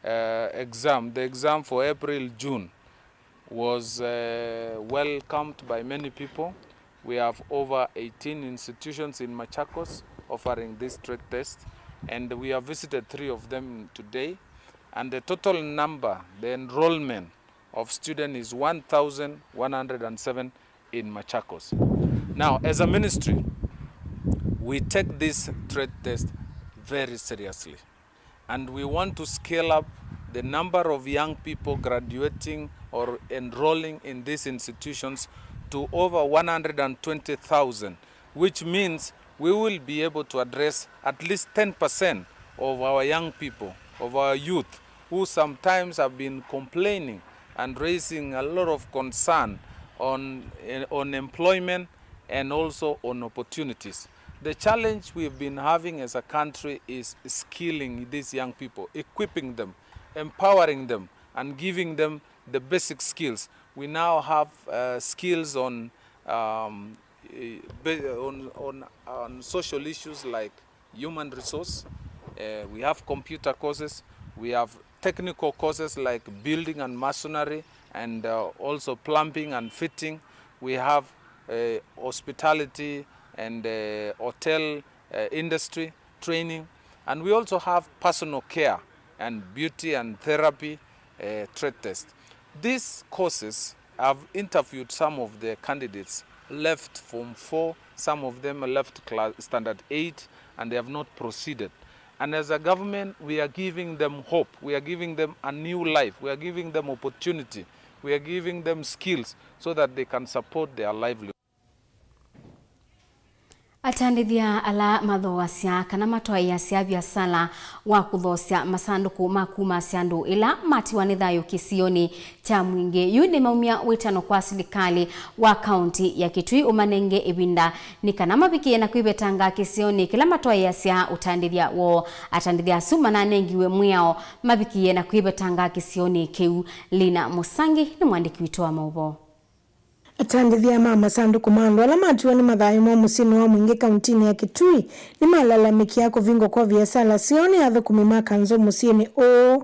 uh, exam, the exam for April, June was, uh, welcomed by many people. We have over eighteen institutions in Machakos offering this trade test, and we have visited three of them today. And the total number, the enrollment of students is one thousand one hundred and seven in Machakos. Now, as a ministry, we take this trade test very seriously, and we want to scale up the number of young people graduating or enrolling in these institutions to over one hundred and twenty thousand, which means we will be able to address at least ten percent of our young people, of our youth, who sometimes have been complaining and raising a lot of concern on, on employment and also on opportunities. The challenge we've been having as a country is skilling these young people, equipping them, empowering them, and giving them the basic skills. We now have, uh, skills on, um, eh, ba-, on, on, on social issues like human resource. Uh, we have computer courses. We have technical courses like building and masonry, and, uh, also plumbing and fitting. We have, uh, hospitality and, uh, hotel, uh, industry training. And we also have personal care and beauty and therapy, uh, trade test. These courses, I've interviewed some of the candidates, left form four, some of them left class, standard eight, and they have not proceeded. And as a government, we are giving them hope. We are giving them a new life. We are giving them opportunity. We are giving them skills so that they can support their livelihood. Atandĩthya ala mathooasya kana matwaĩĩasya viasala wa kũthoosya masandũkũ ma kumasya andũ ĩla matiwa nĩ thayũ kĩsionĩ kya Mwingĩ yu nĩmaumya wĩtano kwa silikalĩ wa kaunti ya Kitui ũmanenge ĩvinda nĩ kana mavikĩe na kwĩvetanga kĩsionĩ kĩla matwaĩĩasya ũtandĩthya woo. Atandĩthya asu mananengiwe mwĩao mavikĩe na kwĩvetanga kĩsionĩ kĩu. Lina Mũsangi nĩ mwandĩki witũ wa maũvoo. Atandĩthya ma masandũkũ ma andũ ala matiwa nĩ mathayũ moo mũsyĩnĩ wa Mwingĩ kauntinĩ ya Kitui nĩmalalamĩkĩa kũvingwa kwa viasala syoo nĩ athũkũmi ma kanzũ mũsyĩnĩ ũũ.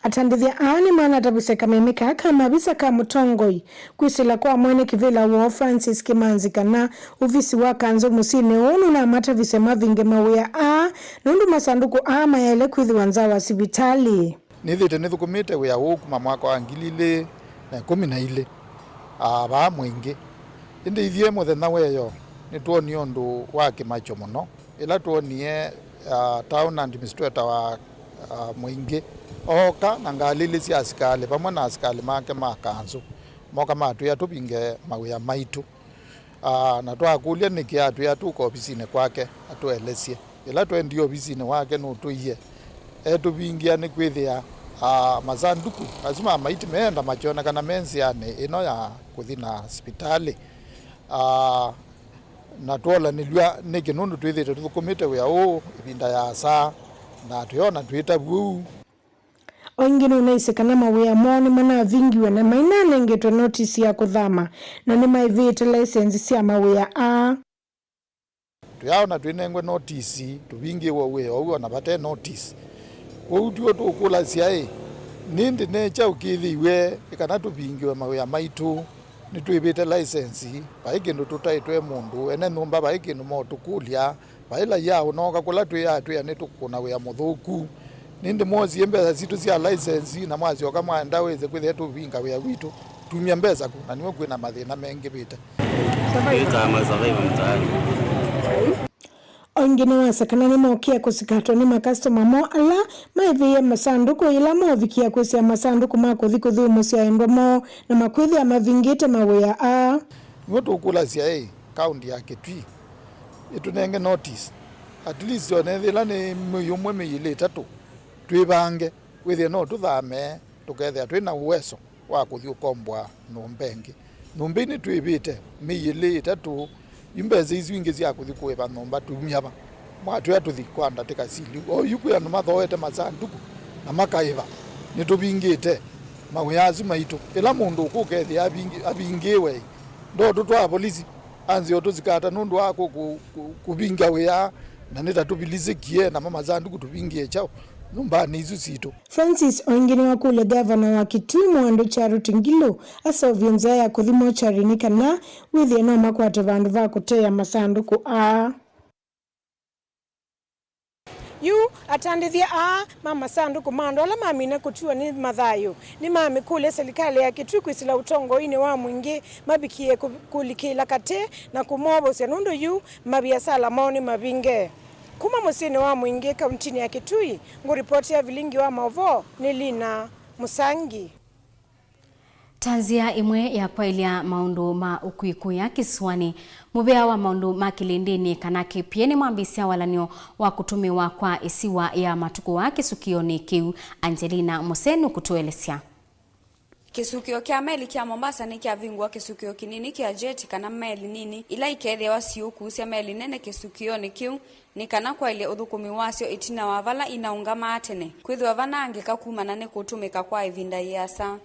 Atandĩthya aa nĩmanatavisye kameme kaa ka mavisa ka mũtongoi kwĩsĩla kwa mwene kĩvĩla woo Francis Kĩmanzi kana ovisi wa kanzũ mũsyĩnĩ ũũ nũnamatavisye mavinge mawĩa aa nũndũ masandũkũ aa mayaĩle kwĩthĩwa nza wa sivitalĩ. Nĩthĩte nĩthũkũmĩte wĩa ũũ kuma mwaka wa ngili ilĩ na ĩkũmi na ilĩ, aa, vaa Mwingĩ. Ĩndĩ ithyĩ mũthenya wa ĩyoo nĩtwonie ũndũ wa kĩmakyo mũno. Ĩla twonie, ah, town administrator wa, ah, Mwingĩ ooka na ngalĩ ilĩ sya asikalĩ vamwe na asikalĩ make ma kanzũ, moka matwĩa tũvinge mawĩa maitũ. Ah, na twakũlya nĩkĩ, atwĩa tũke ovisinĩ kwake atũelesye. Ĩla twendie ovisinĩ wake nũtwĩie etũvingĩa nĩkwĩthĩa, ah, masandũkũ asu ma maiti meenda makyonekana me nzĩanĩ ĩno ya kũthi na sivitalĩ. Ah, na twolanĩlw'a nĩkĩ nũndũ twĩthĩĩtwe tũthũkũmĩte wĩa ũũ ĩvinda yaasa, na twĩona twĩtavw'a ũu. O ĩngĩ nũnaisye kana mawĩa moo nĩmanavingiwe na mainanengetwe notisi ya kũthama, na nĩmaĩvĩte laisenzi sya mawĩa aa. Twĩaona twĩnengwe notisi, tũvingĩwe wĩa ũu ona vate notisi. Kwoou tw'o tũkũlasya-ĩ, nĩndĩ ne kyaũ kĩthĩiwe nĩ kana tũvingĩwe mawĩa maitũ? Nĩtwĩvĩte laisenzi, vai kĩndũ tũtaĩtwe mũndũ, ene nyũmba vai kĩndũ motũkũlya, vai laia ũnooka kũla twĩ atwĩa nĩtũkũna wĩa mũthũku. Nĩndĩ mwosie mbesa sitũ sya laisenzi na mwasyoka mwaenda wĩse kwĩthĩa tũvinga wĩa witũ, tumya mbesa kũ? Na nĩw'o kwĩna mathĩna mengĩvĩte. Twĩtaa masurvivor mtaani. O ĩngĩ nĩwasya kana nĩmokĩa kũsikatwa nĩ makastoma moo ala maĩvĩie masandũkũ yĩla moovikĩa kwĩsĩa masandũkũ ma kũthi kũthũmũsya endwa moo na makwĩthĩa mavingĩte mawĩa aa. Nĩw'o tũkũlasya-ĩ, kaũnti ya Kitui ĩtũnenge notice, at least ona ethĩwa nĩ mwei ũmwe, mĩĩ ĩlĩ ĩtatũ, twĩvange wĩthĩe no tũthame tũkethĩa twĩ na ũweso wa kũthi ũkomboa nyũmba ĩngĩ. Nyũmba ii nĩtwĩvĩte mĩĩ ĩlĩ ĩtatũ, yu mbesa isu ingĩ sya kũthi kũĩva nyũmba tumya va? Mwatwĩa tũthi kwa ndatĩka sili. O yu kwĩ andũ mathooete masandũkũ na makaĩva. Nĩtũvingĩte mawĩa asu maitũ. Ĩla mũndũ ũkũkethĩa avingi-, avingĩwe, ndotũtwaa volisi, anzĩe ũtũsikata nũndũ wa kũ-, kũ-, kũ-, kũvinga wĩa, na nĩtatũvilisĩkie namo masandũkũ tũvingĩe kyaũ? nyũmbanĩ isu sitũ. Francis o ĩngĩ nĩwakũlya ngavana wa Kitui Mwandũ Charity Ngilu aseũvye nzĩa ya kũthi mochari nĩ kana wĩthĩe no makwate vandũ va kũteea masandũkũ aa. Yu atandĩthya aa ma masandũkũ ma andũ ala mamina kũtiwa nĩ mathayũ nĩmamĩkũlya silikalĩ ya Kitui kwĩsĩla ũtongoinĩ wa mũingĩ mavikĩe kũ-, kũlikĩla katĩ na kũmovosya nũndũ yu maviasala moo nĩ mavinge. Kuma mũsyĩnĩ wa mũingĩ kauntinĩ ya Kitui, ngũripotĩa vilingi wa maũvoo nĩ Lina Mũsangi. Ta nzĩa ĩmwe ya kwaĩlya maũndũ ma ũkwikũya kĩsũanĩ, mũvĩa wa maũndũ ma kĩlĩndĩnĩ kana K P A nĩmwambĩĩsya walany'o wa kũtũmĩwa kwa ĩsiwa ya matukũ aa kĩsukĩonĩ kĩu. Angelina Mũsee nũkũtũelesya. Kĩsukĩo kya meli kya Mombasa nĩkyavingũa kĩsukĩo kĩnini kya jeti kana meli nini ila ikethĩawa siũkuusya meli nene kĩsukĩonĩ kĩu nĩ kana kwaĩlya ũthũkũmi wasyo ĩtina wa vala inaũngamaa tene kwĩthĩwa vanaangĩka kumana nĩ kũtũmĩka kwa ĩvinda yĩasa.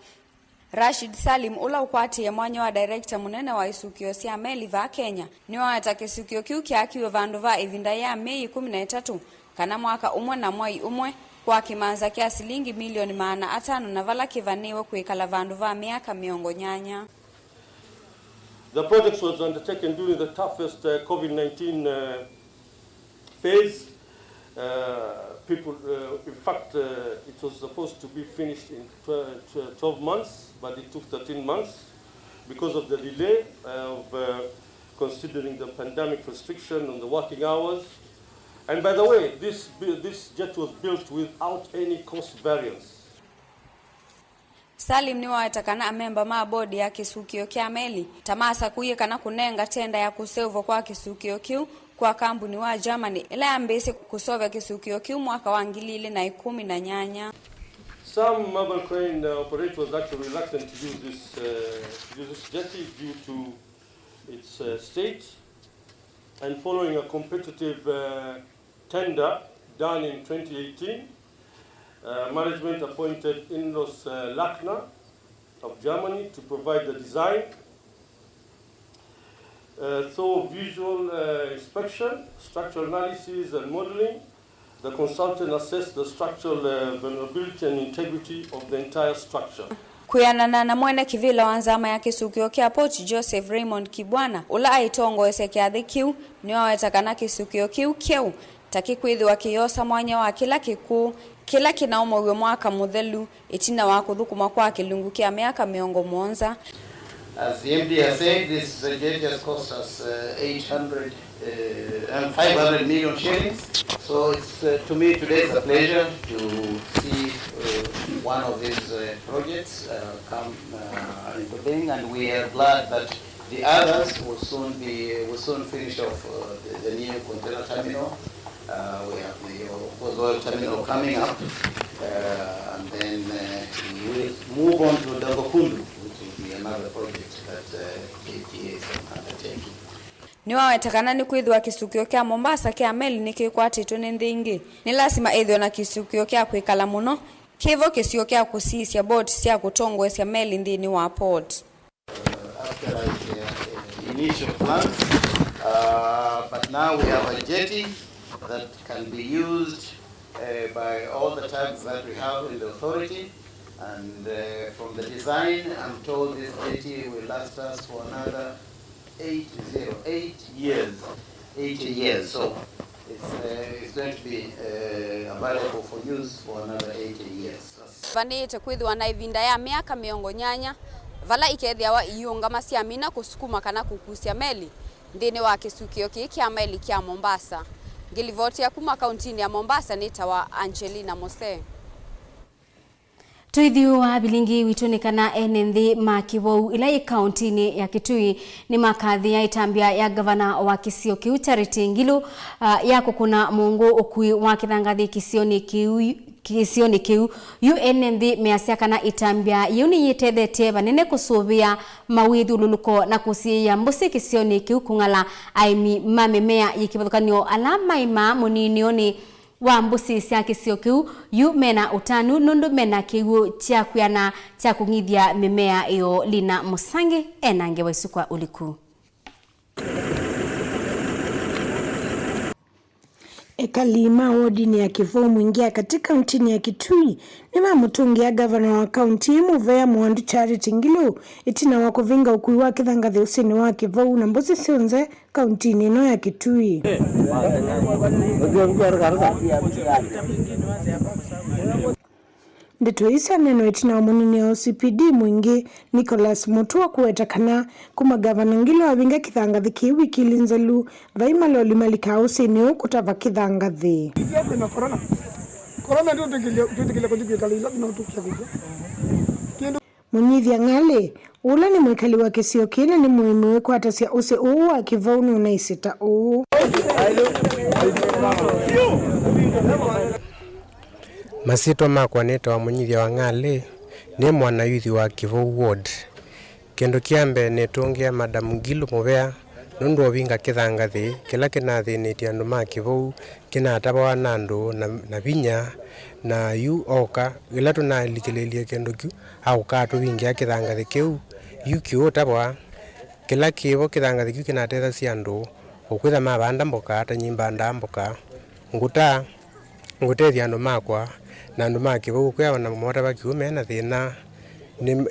Rashid Salim, ũla ũkwatĩĩe mwanya wa director mũnene wa isukĩo sya meli vaa Kenya, nĩwaweta kĩsukĩo kĩu kyaakiwe vandũ va ĩvinda ya myei ĩkũmi na ĩtatũ, kana mwaka ũmwe na mwai ũmwe, kwa kĩmanza kya silingi milioni maana atano na vala kĩvanĩĩwe kwĩkala vandũ va myaka mĩongo nyanya. The project was undertaken during the toughest, uh, COVID nineteen, uh, phase. Uh, people, uh, in fact, uh, it was supposed to be finished in tw-, tw-, twelve months, but it took thirteen months because of the delay of, uh, considering the pandemic restriction on the working hours. And by the way, this bu-, this jet was built without any cost variance. Salim nĩwaweta kana amemba ma bodi ya kĩsukĩo kya meli ta masakũie kana kũnenga tenda ya kũseũvwa kwa kĩsukĩo kĩu kwa kambuni wa Germany ĩla yambĩĩsye kũseũvya kĩsukĩo kĩu mwaka wa ngili ilĩ na ĩkũmi na nyanya. Some mobile crane, uh, operators actually reluctant to use this, uh, to use this jetty due to its, uh, state, and following a competitive, uh, tender done in twenty eighteen, uh, management appointed Inlos, uh, Lachner of Germany to provide the design. Uh, through visual, uh, inspection, structural analysis and modeling, the consultant assessed the structural, uh, vulnerability and integrity of the entire structure. Kwĩanana na mwene kĩvĩla wa nzama ya kĩsukĩo kya port, Joseph Raymond Kibwana, ũla aĩtongoesya kĩathĩ kĩu, nĩwaweta kana kĩsukĩo kĩu kyeũ ta kĩkwĩthĩwa kĩyosa mwanya wa kĩla kĩkũũ kĩla kĩnaũmaw'e mwaka mũthelu ĩtina wa kũthũkũma kwa kĩlungu kya myaka mĩongo mũonza. As the M D has said, this, uh, jet has cost us, uh, eight hundred, uh, and five hundred million shillings. So it's, uh, to me today it's a pleasure to see, uh, one of these, uh, projects, uh, come, uh, into being, and we are glad that the others will soon be, will soon finish off, uh, the, the new container terminal. Uh, we have the, of course, oil terminal coming up, uh, and then, uh, we will move on to Dangokundu, which will be another project that, uh, K P A is undertaking. Nĩwaweta kana nĩkwĩthĩwa kĩsukĩo kya Mombasa kya meli nĩkĩkwatĩtwe nĩ nthĩ ingĩ, nĩ lasima ĩthĩwe na kĩsukĩo kya kwĩkala mũno kĩvo kĩsio kya kũsisya boti sya kũtongoesya meli nthĩnĩ wa port. Uh, after, like, uh, initial plans, uh, but now we have a jetty that can be used, uh, by all the tugs that we have in the authority, and, uh, from the design, I'm told this jetty will last us for another eight zero, eight years, eighty years. So it's, uh, it's going to be, uh, available for use for another eighty years. Vanĩĩte kwĩthĩwa na ĩvinda ya myaka mĩongo nyanya vala ikethĩawa iiũngama syamina kũsukuma kana kũkusya meli nthĩnĩ wa kĩsukĩo kĩĩ kya meli kya Mombasa. Ngĩlivotia kuma kauntinĩ ya Mombasa nĩtawa Angelina Mose. Tũithyũũa vilingi witũ nĩ kana ene nthĩ ma Kĩvou ĩla yĩ kauntinĩ ya Kitui nĩmakathĩa ĩtambya ya ngavana wa kĩsio kĩu Charity Ngilu, ah, ya kũkũna mũngũ ũkui wa kĩthangathĩ kĩsionĩ kĩu. Kĩsionĩ kĩu. Yu ene nthĩ measya kana ĩtambya yĩu nĩyĩtethetye vanene kũsũvĩa mawĩthyũlũlũko na kũsiĩĩa mbũsĩ kĩsionĩ kĩu kũng'ala aĩmi ma mĩmea yĩ kĩvathũkany'o ala maĩmaa mũniinĩonĩ wa mbũsĩ sya kĩsio kĩu. Yu mena ũtanu nũndũ mena kĩw'ũ kya kwĩana kya kũng'ithya mĩmea ĩoo. Lina Mũsangi ena ngewa isu kwa ũliku. Ekali ma wodinĩ ya Kĩvou Mwingĩ ya Katĩ kauntinĩ ya Kitui nĩmamũtũngĩa ngavana wa kaunti ĩĩ mũvea Mwandu Charity Ngilu ĩtina wa kũvĩnga ũkui wa kĩthangathĩ ũsĩnĩ wa Kĩvou na mbũsĩ syonthe kauntinĩ ĩno ya Kitui. Ndeto ii syaneenwa ĩtina wa mũnini wa O C P D Mwingĩ, Nicholas Mutua, kũweta kana kuma Ngavana Ngilu avinga kĩthangathĩ kĩĩ wiki ilĩ nzelu, vai maloli malikaa ũsĩnĩ ũũ kũtava kĩthangathĩ. Isia kwĩna corona. Corona ndio twĩtĩkĩlya, twĩtĩkĩlya kũthi kwĩkala ila tũnatũkia kũkw'a. Kĩndũ Mũnyithya Ng'alĩ, ũla nĩ mwĩkali wa kĩsio kĩĩ na nĩ mũĩmi wĩkwatasya ũsĩ ũũ wa Kĩvou nũnaisye ta ũũ. Masyĩtwa makwa nĩtawa Mũnyithya wa Ng'alĩ, nĩ mwana yuthi wa Kĩvou Ward. Kĩndũ kya mbee nĩtũngĩa Madam Ngilu mũvea nũndũ wa ũvinga kĩthangathĩ kĩla kĩnathĩnĩtye andũ ma Kĩvou, kĩnatavawa na andũ na, na vinya, na yu oka, ĩla tũnalikĩlĩlye kĩndũ kyu, aũka atũvingĩa kĩthangathĩ kĩu. Yu kĩũtavwa, kĩla kĩvo kĩthangathĩ kyu kĩnatethasya andũ, ũkwĩtha mavanda mboka, ta nyie mbandaa mboka, ngũta, ngũtethya andũ makwa, na andũ ma Kĩvou kwĩa ona motava kĩu mena thĩna. Nĩ,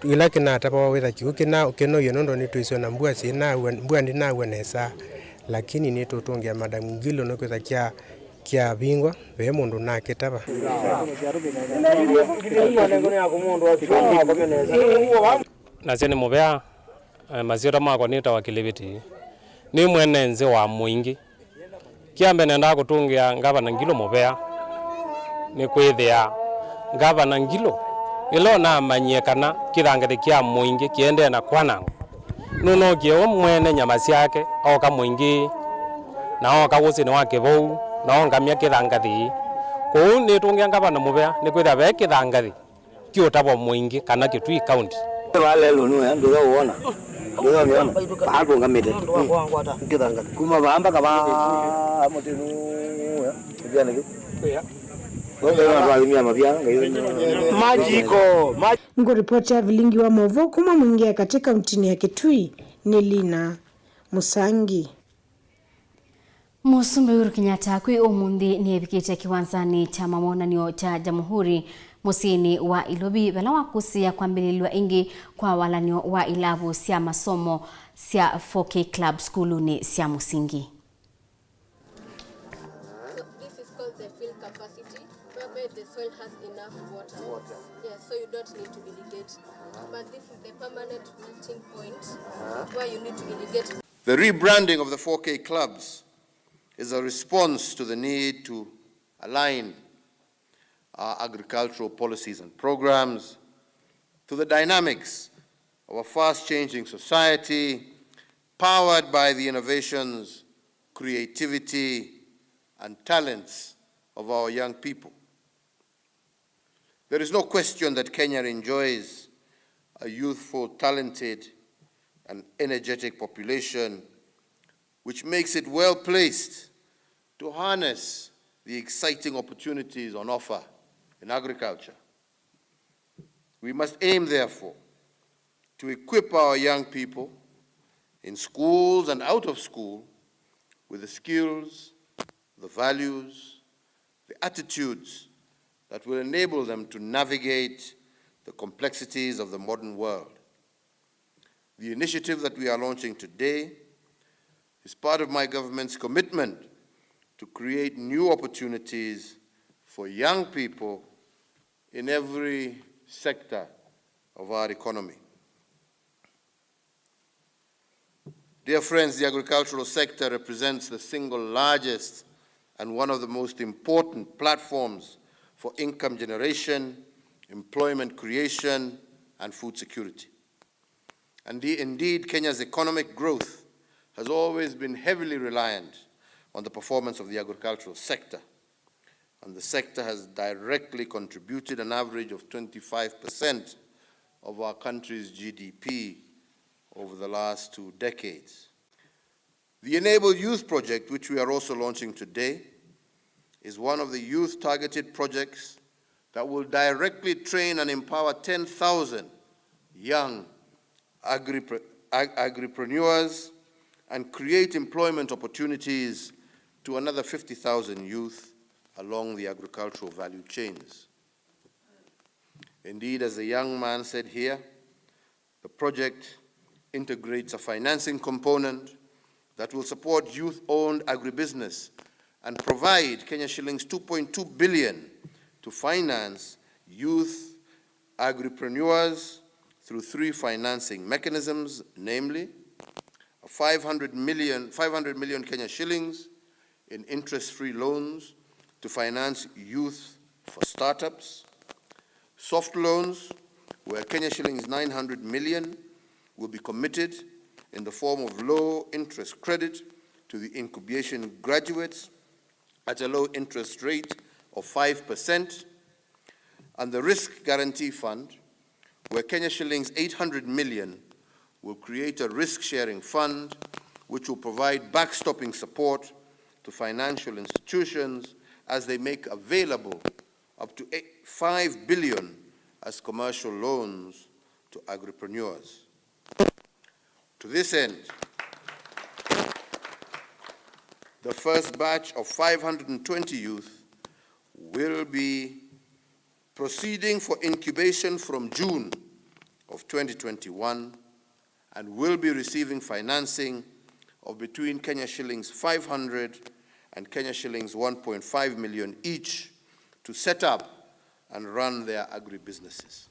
ĩla kĩnatavawa wĩtha kĩu kĩna, kĩnoie nũndũ nĩtwĩsĩ ona mbua syĩnaw'a, mbua ndĩnaw'a nesa, lakini nĩtũtũngĩa Madam Ngilu nĩkwĩtha kya, kyavingwa, ve mũndũ nakĩtava. Nasye nĩ mũvea, eh, masyĩtwa makwa nĩtawa Kĩlĩvĩti. Nĩ mwene nzĩ wa Mũingĩ. Kya mbee nendaa kũtũngĩa Ngavana Ngilu mũvea, nĩkwĩthĩa Ngavana Ngilu ĩla ũnamanyie kana kĩthangathĩ kya Mũingĩ kĩendee na kwanangwa, nũnookie we mwene nyama syake, ooka Mũingĩ, na ooka ũsĩnĩ wa Kĩvou, na ongamya kĩthangathĩ. Kwoou nĩtũngĩa Ngavana mũvea, nĩkwĩthĩa ve kĩthangathĩ kĩũtavwa Mũingĩ kana Kitui County. Vaa lelũ nũya, ndũya ũwona. Ndũya ũmĩona. Vaa tũngamĩte. Kuma vaa mpaka vaa mũtĩ nũya. Kĩvyanĩ kĩu. Ngai nĩwatwathimia mavia, Ngai nĩ- Magical. Ngũripoti ya vilingi wa maũvoo kuma Mwingĩ ya Katĩ kauntinĩ ya Kitui nĩ Lina Mũsangi. Mũsumbĩ Uhuru Kenyatta kwĩ ũmũnthĩ nĩevikĩte kĩwanzanĩ kya mawonany'o kya Jamhuri mũsyĩnĩ wa Ilovi, vala wakũsĩĩa kwambĩlĩlw'a ĩngĩ kwa walany'o wa ilavu sya masomo sya four K Club sukulunĩ sya mũsingi. So this is called the fill capacity, whereby the soil has enough water. Water. Yeah, so you don't need to irrigate. But this is the permanent meeting point where you need to irrigate. The rebranding of the four K clubs is a response to the need to align our agricultural policies and programs to the dynamics of a fast-changing society powered by the innovations, creativity, and talents of our young people. There is no question that Kenya enjoys a youthful, talented, and energetic population, which makes it well placed to harness the exciting opportunities on offer in agriculture. We must aim, therefore, to equip our young people in schools and out of school with the skills, the values, the attitudes that will enable them to navigate the complexities of the modern world. The initiative that we are launching today is part of my government's commitment to create new opportunities for young people in every sector of our economy. Dear friends, the agricultural sector represents the single largest and one of the most important platforms for income generation, employment creation, and food security. And the, indeed, Kenya's economic growth has always been heavily reliant on the performance of the agricultural sector. And the sector has directly contributed an average of twenty-five percent of our country's G D P over the last two decades. The Enable Youth Project, which we are also launching today, is one of the youth-targeted projects that will directly train and empower ten thousand young agripre-, ag-, agripreneurs and create employment opportunities to another fifty thousand youth along the agricultural value chains. Indeed, as the young man said here, the project integrates a financing component that will support youth-owned agribusiness and provide Kenya shillings two point two billion to finance youth agripreneurs through three financing mechanisms, namely a five hundred million, five hundred million Kenya shillings in interest-free loans to finance youth for startups, soft loans, where Kenya shillings nine hundred million will be committed in the form of low interest credit to the incubation graduates at a low interest rate of five percent, and the Risk Guarantee Fund, where Kenya shillings eight hundred million will create a risk-sharing fund which will provide backstopping support to financial institutions as they make available up to eight, five billion as commercial loans to agripreneurs. To this end, the first batch of five hundred and twenty youth will be proceeding for incubation from June of twenty twenty-one and will be receiving financing of between Kenya shillings five hundred and Kenya shillings one point five million each to set up and run their agribusinesses.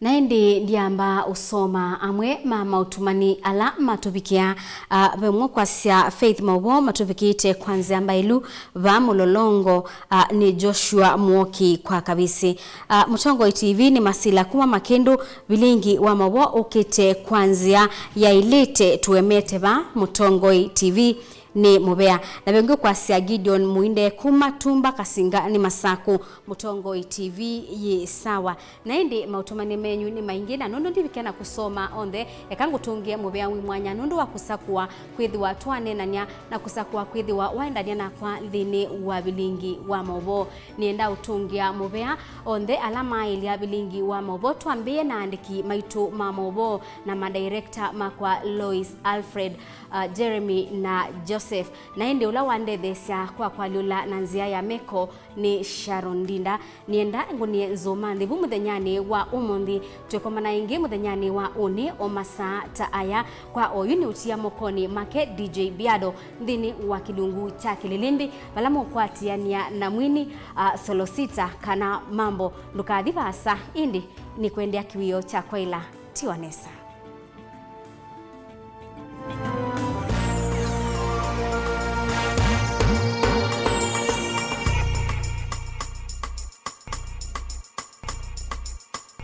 Na ĩndĩ ndiamba ũsoma amwe ma maũtumani ala matũvikĩa, ah, vemwe kwasya Faith Maũvoo matũvikĩte kwa nzĩa mbaĩlu va mũlolongo, ah, nĩ Joshua Mwoki kwa Kavisi. Ah, Mũtongoi T V nĩ Masila kuma Makĩndũ, vilingi wa Maũvoo ũkĩte kwa nzĩa yaĩlĩte, tũemete va Mũtongoi T V nĩ mũvea. Na vengĩ kwasya Gideon Muinde kuma Tumba Kasinga nĩ Masaku, Mũtongoi T V yĩ sawa. Na ĩndĩ maũtumani menyu nĩ maingĩ, na nũndũ ndivikĩa na kũsoma onthe, eka ngũtũngĩe mũvea wĩ mwanya nũndũ wa kũsakũa kwĩthĩwa twaneenany'a na kũsakũa kwĩthĩwa waendany'a nakwa nthĩnĩ wa vilingi wa maũvoo. Nĩenda ũtũngĩa mũvea onthe ala maaĩlya vilingi wa maũvoo, twambĩĩe na aandĩki maitũ ma maũvoo na madirector makwa Lois Alfred, uh, Jeremy na Joseph. Na ĩndĩ ũla wandetheesya kwa kwalyũla na nzĩa ya meko nĩ Sharon Ndinda. Nĩenda ngũnie nzũmanthi vu mũthenyanĩ wa ũmũnthĩ. Twĩkomana ĩngĩ mũthenyanĩ wa ũnĩ o masaa ta aya. Kwa oyu nĩ ũtia mokonĩ make D J Biado nthĩnĩ wa kĩlungu kya Kĩlilĩmbĩ, vala mũkwatĩanĩa na mwini, a, Solosita kana Mambo. Ndũkathi vaasa, ĩndĩ nĩkwendea kĩwĩo kya kwaĩla. Tiwa nesa.